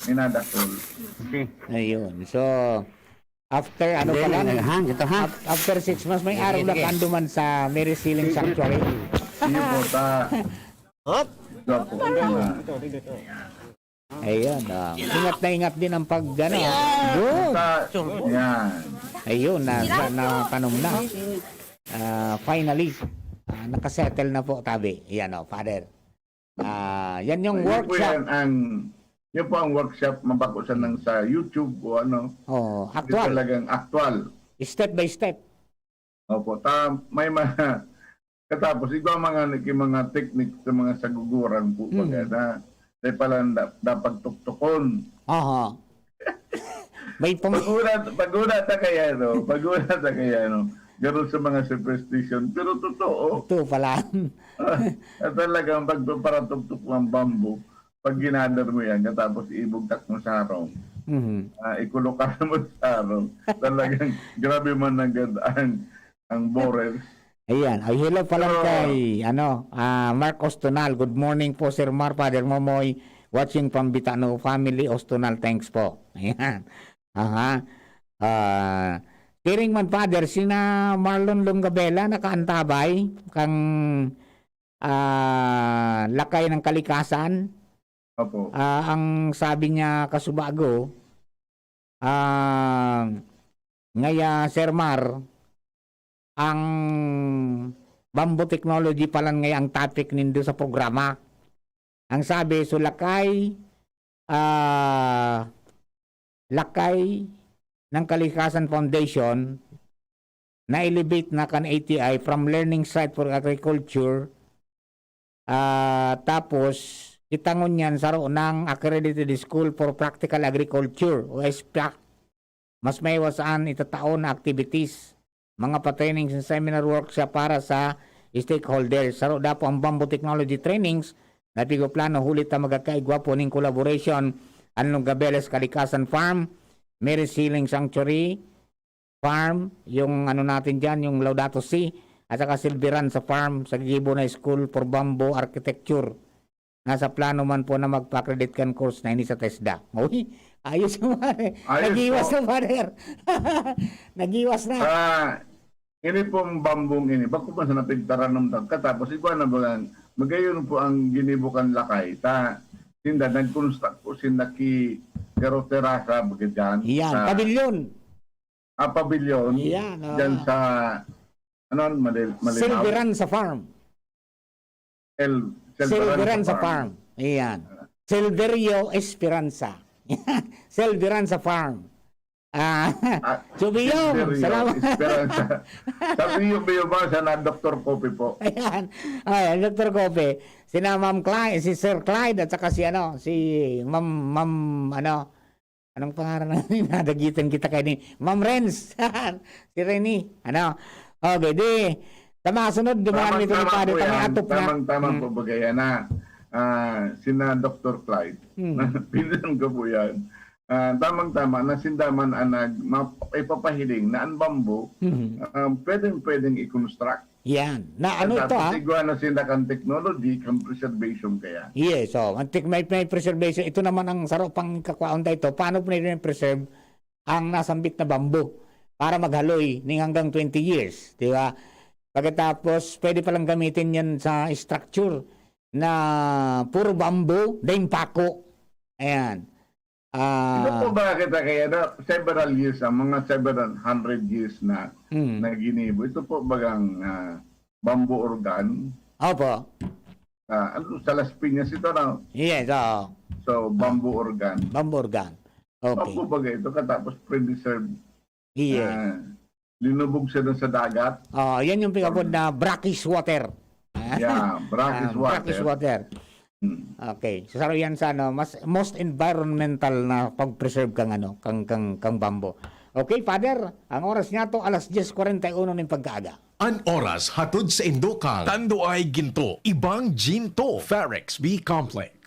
minadakol. Okay. Ayun. So, after ano Hindi, pa lang? hindi, ha? Ito, ha? Af-, after six months, may Sige, araw na sige. kanduman sa Mary Sealing Sanctuary. Iyo po, ta. Hop! Ito po, ito na. Ayun, ah, ingat na ingat din ang pag, ano, ah, good. Sa, yan. Ayun, na, na, natanom na. Ah, finally, ah, nakasettle na po, tabi. Yan, oh, Father. Ah, yan yung Yun po workshop. yan ang, yun po ang workshop, mabako siya nang sa YouTube o ano. Oh, Yung actual. talagang actual. Step by step. Opo, ta-, may mga, katapos, iba mga, mga technique sa mga saguguran po, Hmm. baga na, may pala da-, dapat tuktukon. Aha. May pang- Pag-una, pag-una ta kaya, no? Pag-una ta kaya, no? Ganun sa mga superstition. Pero totoo. Totoo pala. At talagang pagpaparatuktok ng bamboo, pag ginadar mo yan, katapos ibugtak mo sa harong, Mhm. ah, ikulukar mo sa harong, talagang grabe man ang gad-, ang, ang borers. Ayan. Ay, hello pala So, kay, ano, ah, Mark Ostonal. "Good morning po, Sir Mar, Father Momoy. Watching from Bitano family, Ostonal. Thanks po." Ayan. Aha. Ah, siring man, Father, sina Marlon Longabela nakaantabay kang ah, lakay ng kalikasan. Opo. Ah, ang sabi niya kasubago, ah, ngaya, Sir Mar, ang bamboo technology pala ngaya ang topic nindo sa programa. Ang sabi, so lakay, ah, lakay ng Kalikasan Foundation, na-elevate na kan A T I from learning site for agriculture, ah, tapos kita ngunyan saro ng Accredited School for Practical Agriculture o S P A C. Mas maiwas an itatao na activities, mga pa-trainings and seminar workshop para sa stakeholders. Saro dapo ang Bamboo Technology Trainings na pigoplano huli ta magkakaigwa po ning collaboration, ang Longabeles Kalikasan Farm, Mary Sealing Sanctuary Farm, yung ano natin dyan, yung Laudato Si, at saka Silveran sa Farm, sa gigibo na School for Bamboo Architecture. Nasa plano man po na magpa-accredit kan course na ini sa TESDA. Uy, ayos naman eh. Ayos Nag-iwas po. na, Father. Nag-iwas na. Ah, ini pong bambong ini, bako pa sa napigtaranom ta. Katapos, igwa na ba ang, magayon po ang ginibo kan lakay. Ta, sinda, nag-construct po sinda ki, pero terasa, baga dyan. Yan, Sa, pabilyon. ah, pabilyon. Yan, ah. Dyan sa, ano, Malil-, Malinaw? Silveran sa Farm. El, Silveran Silveran sa sa Farm. Farm. Ayan. Silverio Esperanza. Silveran sa Farm. Ah, Ah, Chubiyong, Silverio salamat. Esperanza. Sa Biyo-Biyo ba? Sana Doktor Kopi po. Ayan. Ay, Doktor Kopi. Sina Ma'am Clyde, si Sir Clyde at saka si ano, si Ma'am, Ma'am, ano, anong pangaran na nadagitan kita kay ni Ma'am Renz? Si Rene, ano? Okay, di, sa mga sunod, dumaan Tamang-tama dito ni Padre, po kami yan. Atop na. Tamang-tama Hmm. po, bagay na. Ah, sina Doktor Clyde. Hmm. Pinsan ko po yan. Ah, tamang-tama na sinda man ang nag-, ma-, ipapahiling na ang bamboo, Mhm. ah, pwedeng-pwedeng i-construct. Yan. Na ano ito, Tapos ah? igwa na sinda kan technology, kan preservation kaya. Yes, so, ang tech-, may, may preservation. Ito naman ang saro pang kakwaon tayo ito. Paano po nila preserve ang nasambit na bamboo para maghaloy ning hanggang twenty years, di ba? Pagkatapos, pwede palang gamitin yan sa structure na puro bamboo, daing pako. Ayan. Ano po Ah, ba kita kaya na several years, ang mga several hundred years na, mm. na ginibo? Ito po bagang, ah, bamboo organ? Opo. Ah, ano, sa Las Piñas ito, no? Yes, oo. So, bamboo organ. Bamboo organ. Okay. Opo, baga ito, katapos preserve. Yes. Ah, linubog siya dun sa dagat. Oh, yan yung pinapod Or na brackish water. Yeah, brackish Ah, water. brackish water. Hmm. Okay. So, saro yan sa ano, mas, most environmental na pag-preserve kang ano, kang, kang, kang bamboo. Okay, Father, ang oras niya to, alas dyes kwarenta y uno ning pagkaaga. An oras hatod sa indo kang Tanduay Ginto, Ibang Ginto, Farex B Complex.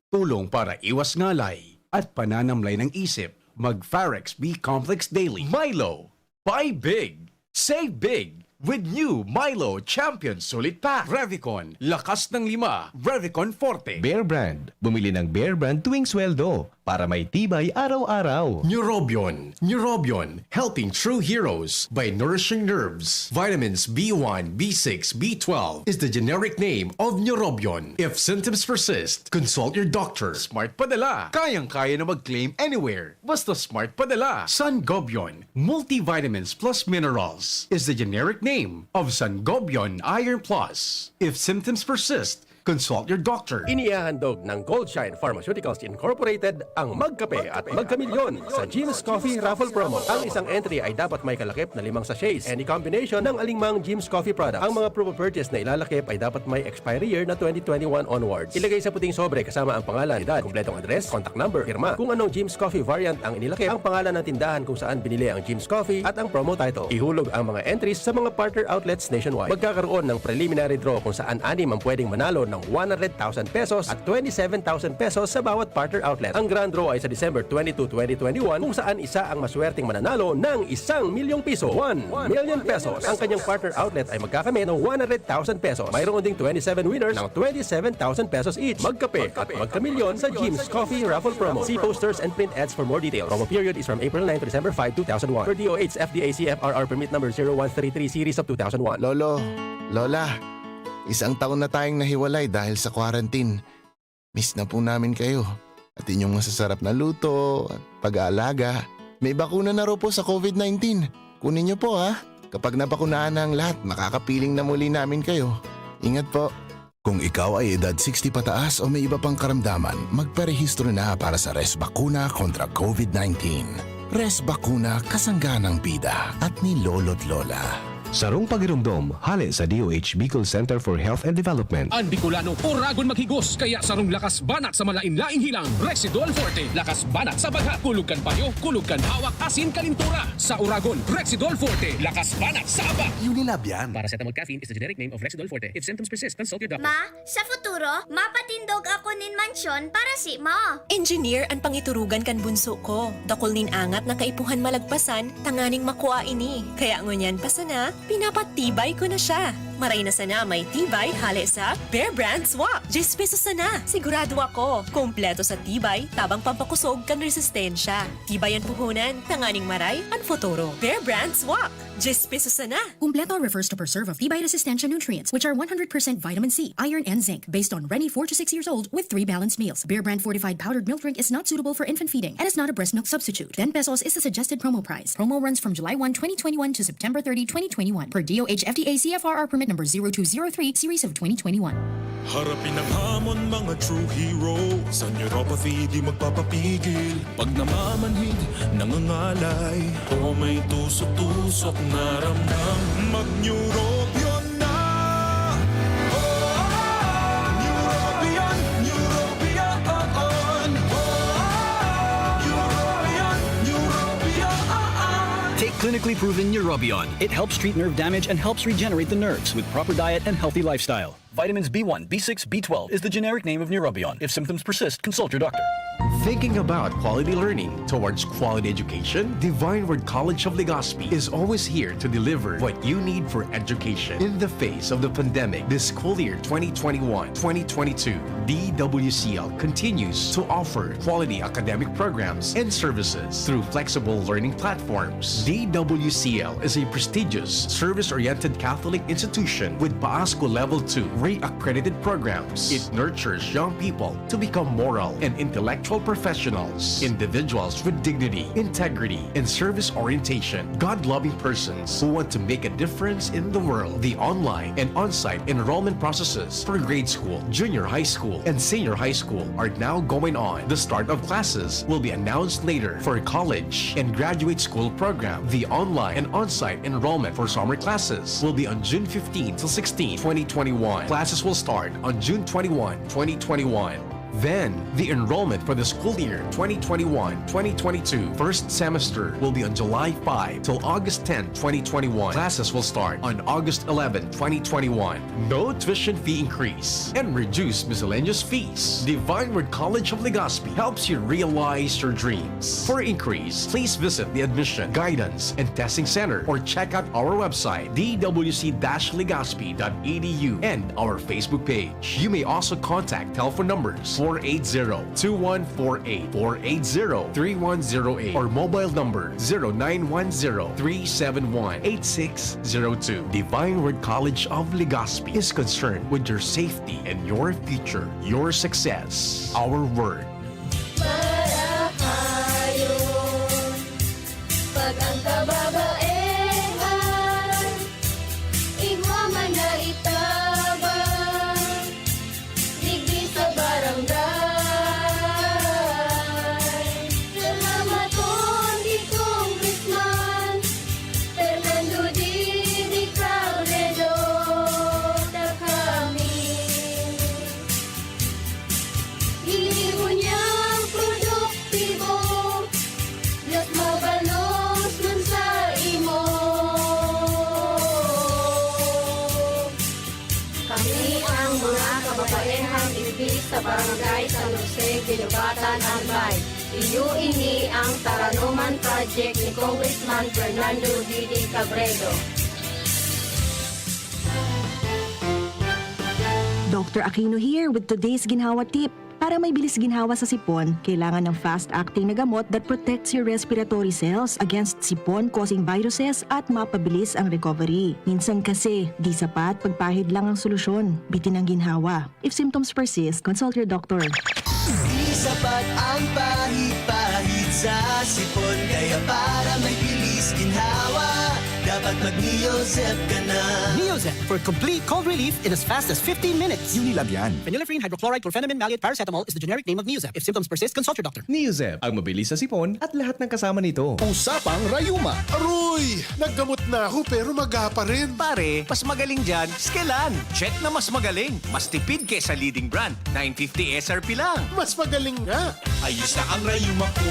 Tulong para iwas ngalay at pananamlay ng isip. Mag Farex B Complex Daily. Milo, buy big, save big with new Milo Champion Sulit Pack. Revicon, lakas ng lima. Revicon Forte. Bear Brand. Bumili ng Bear Brand tuwing sweldo para may tibay araw-araw. Neurobion. Neurobion, helping true heroes by nourishing nerves. Vitamins B one, B six, B twelve is the generic name of Neurobion. If symptoms persist, consult your doctor. Smart Padala. Kayang-kaya na mag-claim anywhere. Basta Smart Padala. Sangobion, multivitamins plus minerals is the generic name of Sangobion Iron Plus. If symptoms persist, consult your doctor. Inihahandog ng Goldshine Pharmaceuticals Incorporated ang Magkape at Magkamilyon sa Jim's Coffee Raffle Promo. Ang isang entry ay dapat may kalakip na limang sachets, any combination ng alingmang Jim's Coffee product. Ang mga promo purchase na ilalakip ay dapat may expiry year na twenty twenty-one onwards. Ilagay sa puting sobre kasama ang pangalan, edad, kumpletong address, contact number, pirma. Kung anong Jim's Coffee variant ang inilakip, ang pangalan ng tindahan kung saan binili ang Jim's Coffee at ang promo title. Ihulog ang mga entries sa mga partner outlets nationwide. Magkakaroon ng preliminary draw kung saan anim ang pwedeng manalo ng one hundred thousand pesos at twenty-seven thousand pesos sa bawat partner outlet. Ang grand draw ay sa December twenty-two, twenty twenty-one, kung saan isa ang maswerteng mananalo ng isang milyong piso, one million pesos. Ang kanyang partner outlet ay magkakamit ng one hundred thousand pesos. Mayroon ding twenty-seven winners ng twenty-seven thousand pesos each. Magkape at magkamilyon sa Jim's Coffee Raffle Promo. See posters and print ads for more details. Promo period is from April nine to December five, two thousand one. Per D O H F D A C F R R permit number zero one three three series of two thousand one. Lolo, Lola, isang taon na tayong nahiwalay dahil sa quarantine. Miss na po namin kayo. At inyong masasarap na luto, at pag-aalaga. May bakuna na raw po sa covid nineteen. Kunin niyo po, ha? Kapag nabakunahan na ang lahat, makakapiling na muli namin kayo. Ingat po. Kung ikaw ay edad sixty pataas o may iba pang karamdaman, magparehistro na para sa Res Bakuna kontra covid nineteen. Res Bakuna, kasangga ng bida at ni Lolo't Lola. Sarong pagiromdom, hale sa D O H Bicol Center for Health and Development. An Bicolano, oragon maghigos, kaya sarong lakas banat sa malain-laing hilang, Rexidol Forte. Lakas banat sa baghat, kulog kan payo, kulog kan hawak, asin kalintura. Sa oragon, Rexidol Forte. Lakas banat sa aba. Unilab yan. Paracetamol caffeine is the generic name of Rexidol Forte. If symptoms persist, consult your doctor. Ma, sa futuro, mapatindog ako nin mansyon para si mo. Engineer an pangiturugan kan bunso ko. Dakul nin angat na kaipuhan malagpasan tanganing makua ini. Kaya ngunyan pa sana, pinapatibay ko na siya. Maray na sana may tibay hale sa Bear Brand Swak. Diyes pesos sana. Sigurado ako, kompleto sa tibay, tabang pampakosog kan resistensya. Tibay an puhunan, tanganing maray an futuro. Bear Brand Swak. Diyes pesos sana. Kumpleto refers to preserve of tibay resistensya nutrients, which are one hundred percent vitamin C, iron, and zinc, based on Reni four to six years old with three balanced meals. Bear Brand fortified powdered milk drink is not suitable for infant feeding and is not a breast milk substitute. Ten pesos is the suggested promo price. Promo runs from July one, twenty twenty-one to September thirty, twenty twenty-one, per D O H F D A C F R R permit number zero two zero three, series of twenty twenty-one. Harapin ang hamon, mga true hero. Sa neuropathy, di magpapapigil. Pag namamanhid, nangangalay, o may tusok-tusok na ramdam, mag-Neurobion na! Oh, Neurobion, Neurobion, oh, oh. Neurobion, Neurobion, oh, oh. Take clinically proven Neurobion. It helps treat nerve damage and helps regenerate the nerves with proper diet and healthy lifestyle. Vitamins B one, B six, B twelve is the generic name of Neurobion. If symptoms persist, consult your doctor. Thinking about quality learning towards quality education? Divine Word College of Legazpi is always here to deliver what you need for education. In the face of the pandemic, this school year twenty twenty-one twenty twenty-two, D W C L continues to offer quality academic programs and services through flexible learning platforms. D W C L is a prestigious, service-oriented Catholic institution with PAASCO Level two re-accredited programs. It nurtures young people to become moral and intellectual professionals, individuals with dignity, integrity, and service orientation, God-loving persons who want to make a difference in the world. The online and on-site enrollment processes for grade school, junior high school, and senior high school are now going on. The start of classes will be announced later. For college and graduate school program, the online and on-site enrollment for summer classes will be on June fifteen till sixteen, twenty twenty-one. Classes will start on June twenty-one, twenty twenty-one. Then, the enrollment for the school year twenty twenty-one twenty twenty-two first semester will be on July five till August ten, twenty twenty-one. Classes will start on August eleven, twenty twenty-one. No tuition fee increase and reduced miscellaneous fees. Divine Word College of Legazpi helps you realize your dreams. For inquiries, please visit the Admission, Guidance, and Testing Center or check out our website, d w c dash legazpi dot e d u, and our Facebook page. You may also contact telephone numbers four eight zero, two one four eight, four eight zero, three one zero eight, or mobile number zero nine one zero, three seven one, eight six zero two. Divine Word College of Legazpi is concerned with your safety and your future, your success. Our word. Marahayon, pag ang kababaehan, igwa man na itabang, digdi sa barangay. Salamaton ki Congressman Fernando Didi Cabredo, ta kami ginibo niyang produktibo, mas mabalos man sa imo. Kami ang mga kababaehang digdi sa Barangay San Jose, Guinobatan, Albay. Iyo ini ang Taranuman Project ni Congressman Fernando Didi Cabredo. Doctor Aquino here with today's Ginhawa Tip. Para may bilis ginhawa sa sipon, kailangan ng fast-acting na gamot that protects your respiratory cells against sipon-causing viruses at mapabilis ang recovery. Minsan kasi, di sapat pagpahid lang ang solusyon. Bitin ang ginhawa. If symptoms persist, consult your doctor. Di sapat ang pahid-pahid sa sipon, kaya para may bilis ginhawa, dapat mag-Neozep ka na. Neozep for complete cold relief in as fast as fifteen minutes. Unilab yan. Phenylephrine, hydrochloride, chlorphenamine, maleate, paracetamol is the generic name of Neozep. If symptoms persist, consult your doctor. Neozep, ang mabilis sa sipon at lahat ng kasama nito. Usapang rayuma. Aroy! Naggamot na ako pero maga pa rin. Pare, mas magaling dyan, Skelan. Check na mas magaling. Mas tipid kesa leading brand. Nine fifty S R P lang. Mas magaling nga. Ayos na ang rayuma ko.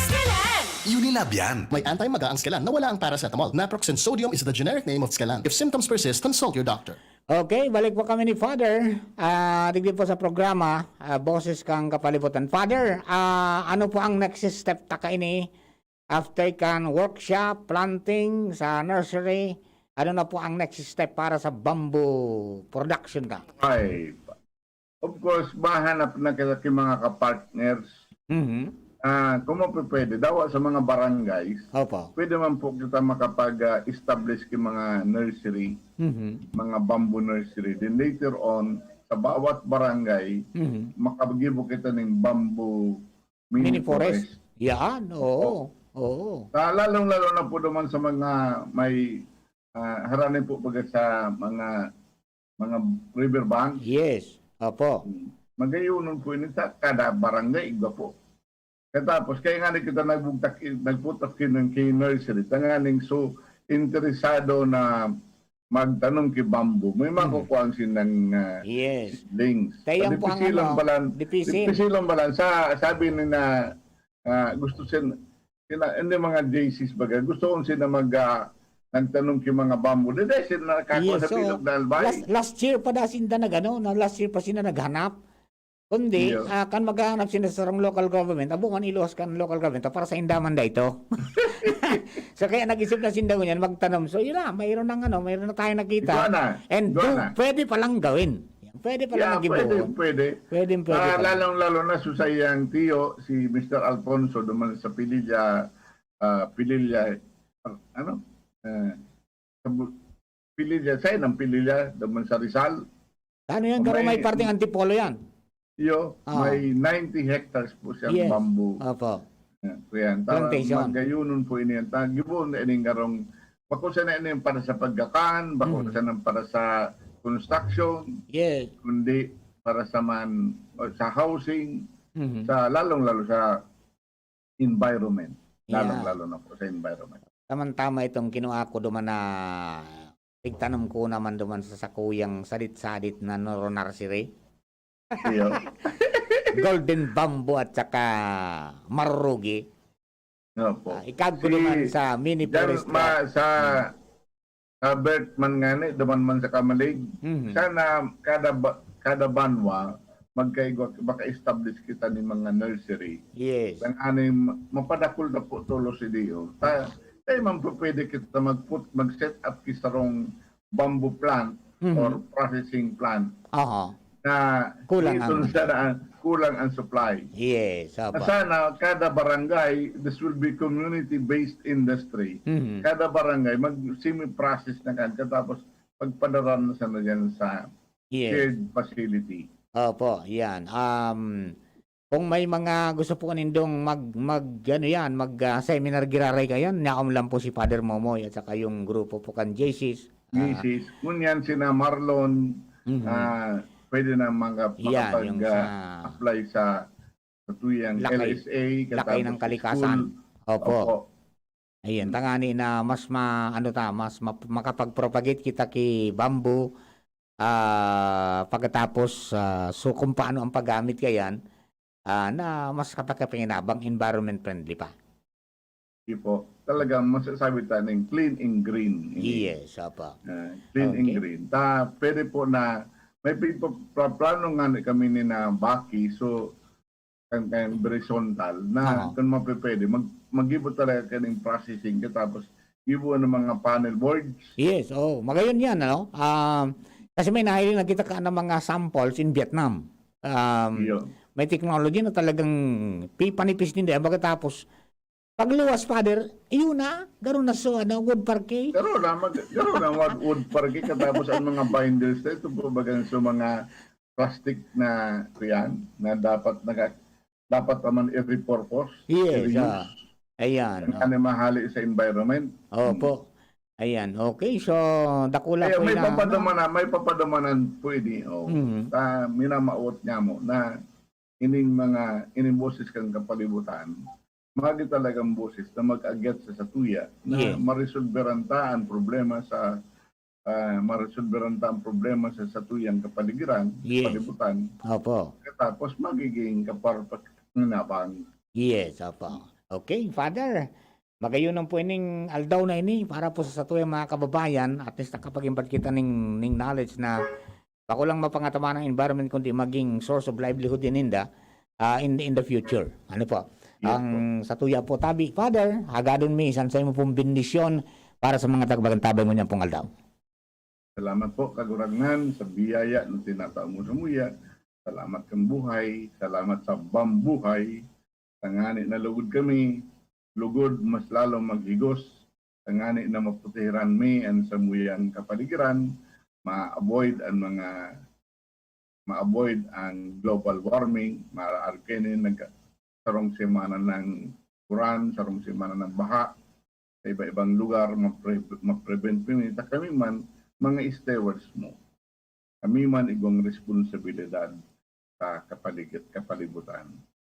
Skelan! Unilab yan. May anti-maga ang Skelan na wala ang paracetamol, naproxen sodium is the generic name of Skelan. If symptoms persist, consult your doctor. Okay, balik po kami ni Father. Ah, digdi po sa programa, ah, Boses kan Kapalibutan. Father, ah, ano po ang next step ta kaini after kan workshop, planting sa nursery? Ano na po ang next step para sa bamboo production ta? Ay, of course, mahanap na kita ki mga kapartners. Mhm. Ah, kung mapipwede, dawa sa mga barangays, Opo. pwede man po kita makapag-establish ki mga nursery, Mhm. mga bamboo nursery. Then later on, sa bawat barangay, Mhm. makagibo kita ning bamboo mini Mini forest. forest. Yan, oo. Oo. Sa lalong-lalo na po naman sa mga may, ah, harani po baga sa mga mga riverbank. Yes. Opo. Hmm. Magayonon po ini sa kada barangay, igwa po. Katapos, kaya nga na kita nagbugtak, nagputak yun ng kay nursery. Tanganing so, interesado na magtanom ki bamboo. May Mm. makukuha ang sinang, ah, Yes. seedlings. Kaya Ang po ang dipisil ang ano, balan, dipisil. dipisil ang balan. Sa, sabi ni na, ah, gusto sin-, sina, hindi mga J Cs baga, gusto kong sina mag, ah, nagtanom ki mga bamboo. Dede, sila nakakuha Yes, sa so, bilog na albay. last, last year pa da sinda nag-ano, na last year pa sila naghanap. Kundi, Iyo. ah, kan maghahanap sila sa sarong local government, abo man iluwas kan local government, para sa indaman da ito. So, kaya nag-isip na sinda ngunyan, magtanom. So, yun na, mayroon ng ano, mayroon na tayo nakita. Igwa na. And Igwa do, na. pwede palang gawin. Pwede pala Yeah, pwede, maggibohon. pwede. Pwede, pwede Ah, pala. lalong-lalo na sa sayang tiyo, si Mister Alfonso, duman sa Pililla, ah, Pililla, ano? Eh, sa Bu-, Pililla, sa inang Pililla, duman sa Rizal. Ano yan? Garo may May parting Antipolo yan. Iyo, Ah. may ninety hectares po siyang Yes. bamboo. Opo. Yan, po yan. Ta-, Plantation. Magayunon po ini yan. Ta-, gibohon na ining garong, bako sana ini para sa pagkakan, bako Mm. sana para sa construction, Yes. kundi para sa man, o sa housing, Mhm. sa lalong-lalo sa environment. Yeah. Lalong-lalo na po sa environment. Tamang-tama itong kinuha ko duman na pigtanom ko naman duman sa sakuyang sadit-sadit na noro nursery. Iyo. Golden bamboo at saka marurugi. Opo. Ah, ikag ko Si duman sa mini Jan-, forest ma-, lot. sa, Hmm. sa Bert man ngani, duman man sa Kamalig. Mhm. Sana kada ba-, kada banwa, magkaigwa, maka-establish kita ni mga nursery. Yes. Ang anim, mapadakul na po tulos si Dio. Ta-, tayo man po pwede kita mag-put, mag-set up ki sarong bamboo plant Mhm. or processing plant Aha. na Kulang dito ang siya na ang, kulang ang supply. Yes, Na apa. sana kada barangay, this will be community-based industry. Mhm. Kada barangay, mag-semi-process na kan, katapos pagpadara na sana dyan sa Yes. shared facility. Opo, yan. Um, kung may mga gusto po nindong mag, mag, ano yan, mag, ah, seminar giraray kayan, yaon lang po si Father Momoy at saka yung grupo po kan J Cs. Ah, Misis, ngunyan sina Marlon, Mhm. ah, pwede na mga Yan, makapag, yung ah, sa apply sa, sa tuyang Lakay. L S A, Lakay katapos ng sa Kalikasan. school. Opo. Opo. Ayan, Hmm. tangani na mas ma-, ano ta, mas ma-, makapag-propagate kita ki bamboo, ah, pagkatapos, ah, so kung paano ang paggamit kayan, ah, na mas kapakapanginabang, environment friendly pa. Di po. Talagang masasabi ta ning clean and green. Ini. Yes, opo. Ah, clean and Okay. green. Ta, pwede po na may pi-, pa-, pa-, plano nga ni kami ni na Baki. So, kan, kan horizontal na Aha. kung mapipwede, mag-, mag-ibo talaga kaning processing katapos ibo ng mga panel boards. Yes, oo. Magayon yan, ano? Um, kasi may nahiling na kita ka ng mga samples in Vietnam. Um, Iyo. May technology na talagang pipanipis ninda. Pagkatapos, pagluwas, Father, yun na, garo na so, ano, wood parquet. Garo na, mag-, garo na, wood, wood parquet. Katapos ang mga binders na ito po, bagang sa mga plastic na, yan, na dapat naka-, dapat naman i-repurpose, Yes, i-reuse. ah, ayan, Ang ah. ano, mahali sa environment. Opo. Ayan, okay. So, dakula Kaya po may ina-, papadumanan, may papadumanan po ini, oh. Mhm. Ta, minamawot niya mo na ining mga, ining boses kan kapalibutan, magi talagang boses na mag-agyat sa satuya na Yes. maresolberan ta ang problema sa, ah, maresolberan ta ang problema sa satuyang kapaligiran, Yes. kapalibutan. Opo. Tapos magiging kaparpak ng nabang. Yes, opo. Okay, Father. Magayon po ining aldaw na ini para po sa satuyang mga kababayan, at least nakapag-impart kita ning, ning knowledge na bako lang mapangataman ang environment, kundi maging source of livelihood din ninda, ah, in, in the future. Ano po? Yes Ang po. Satuya po, tabi, Father, hagadon mi, san sa imo pong bendisyon para sa mga tagbagan tabay mo niyang pong aldaw. Salamat po, Kagurangnan, sa biyaya na tinatao mo sa muya. Salamat kang buhay. Salamat sa bambuhay. Tangani na lugod kami. Lugod, mas lalong maghigos. Tangani na maputihiran mi an samuyang kapaligiran. Ma-avoid ang mga, ma-avoid ang global warming. Maaari kini nag-, sarong semana ng uran, sarong semana ng baha. Sa iba-ibang lugar, mapre-, ma-prevent mi. Ta kami man, mga stewards mo. kami man igwang responsibilidad sa kapaligid, kapalibutan.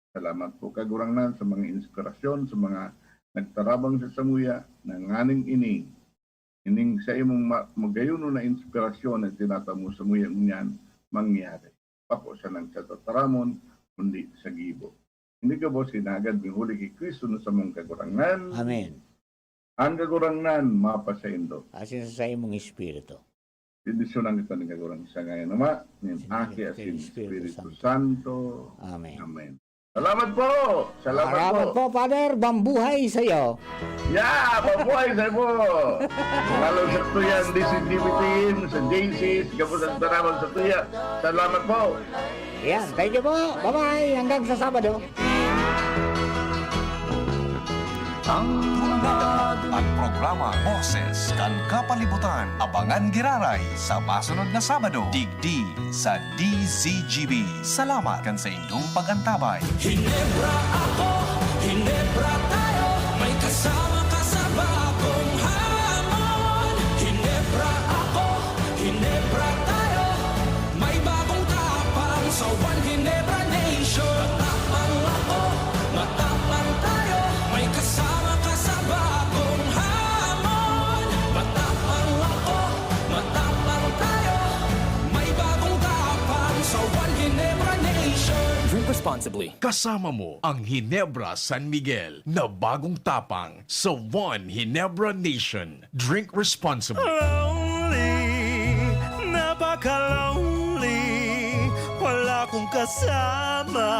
Salamat po, Kagurangnan, sa mga inspirasyon, sa mga nagtarabang sa samuya, na nganing ini, ining sa imong ma-, magayon na inspirasyon na tinatamo samuya ngunyan, mangyari. Bako sanang sa tataramon, kundi sa gibo. Ini gabos hinagad mi huli ki Cristo na samong Kagurangnan. Amen. Ang Kagurangnan mapasaindo. Asin sa imong espiritu. Bendisyonan kita ni Kagurang sa ngayon, Ama, nin Aki, asin Espiritu Santo. Amen. Amen. Salamat po! Salamat Salamat po! po, Father. Bambuhay sa'yo. Yeah! Mabuhay sa po! Lalo sa tuya, ang D C G B team, sa J C, sa Gabos ang Taraman sa tuya. Salamat po! Yan. Thank you po. Bye-bye. Hanggang sa Sabado. Ang Tulad ang programa Boses kan Kapalibutan. Abangan giraray sa masunod na Sabado, digdi sa D Z G B. Salamat kan saindong pag-antabay. Hinebra ako, Hinebra tayo. May kasama ka sa bagong hamon. Hinebra ako, Hinebra tayo. May bagong tapang sa One Hinebra Nation. Matapang ako, matapang tayo. May kasama ka sa bagong hamon. Matapang ako, matapang tayo. May bagong tapang sa One Ginebra Nation. Drink responsibly. Kasama mo ang Ginebra San Miguel na bagong tapang sa One Ginebra Nation. Drink responsibly. Lonely, napaka-lonely. Wala kong kasama.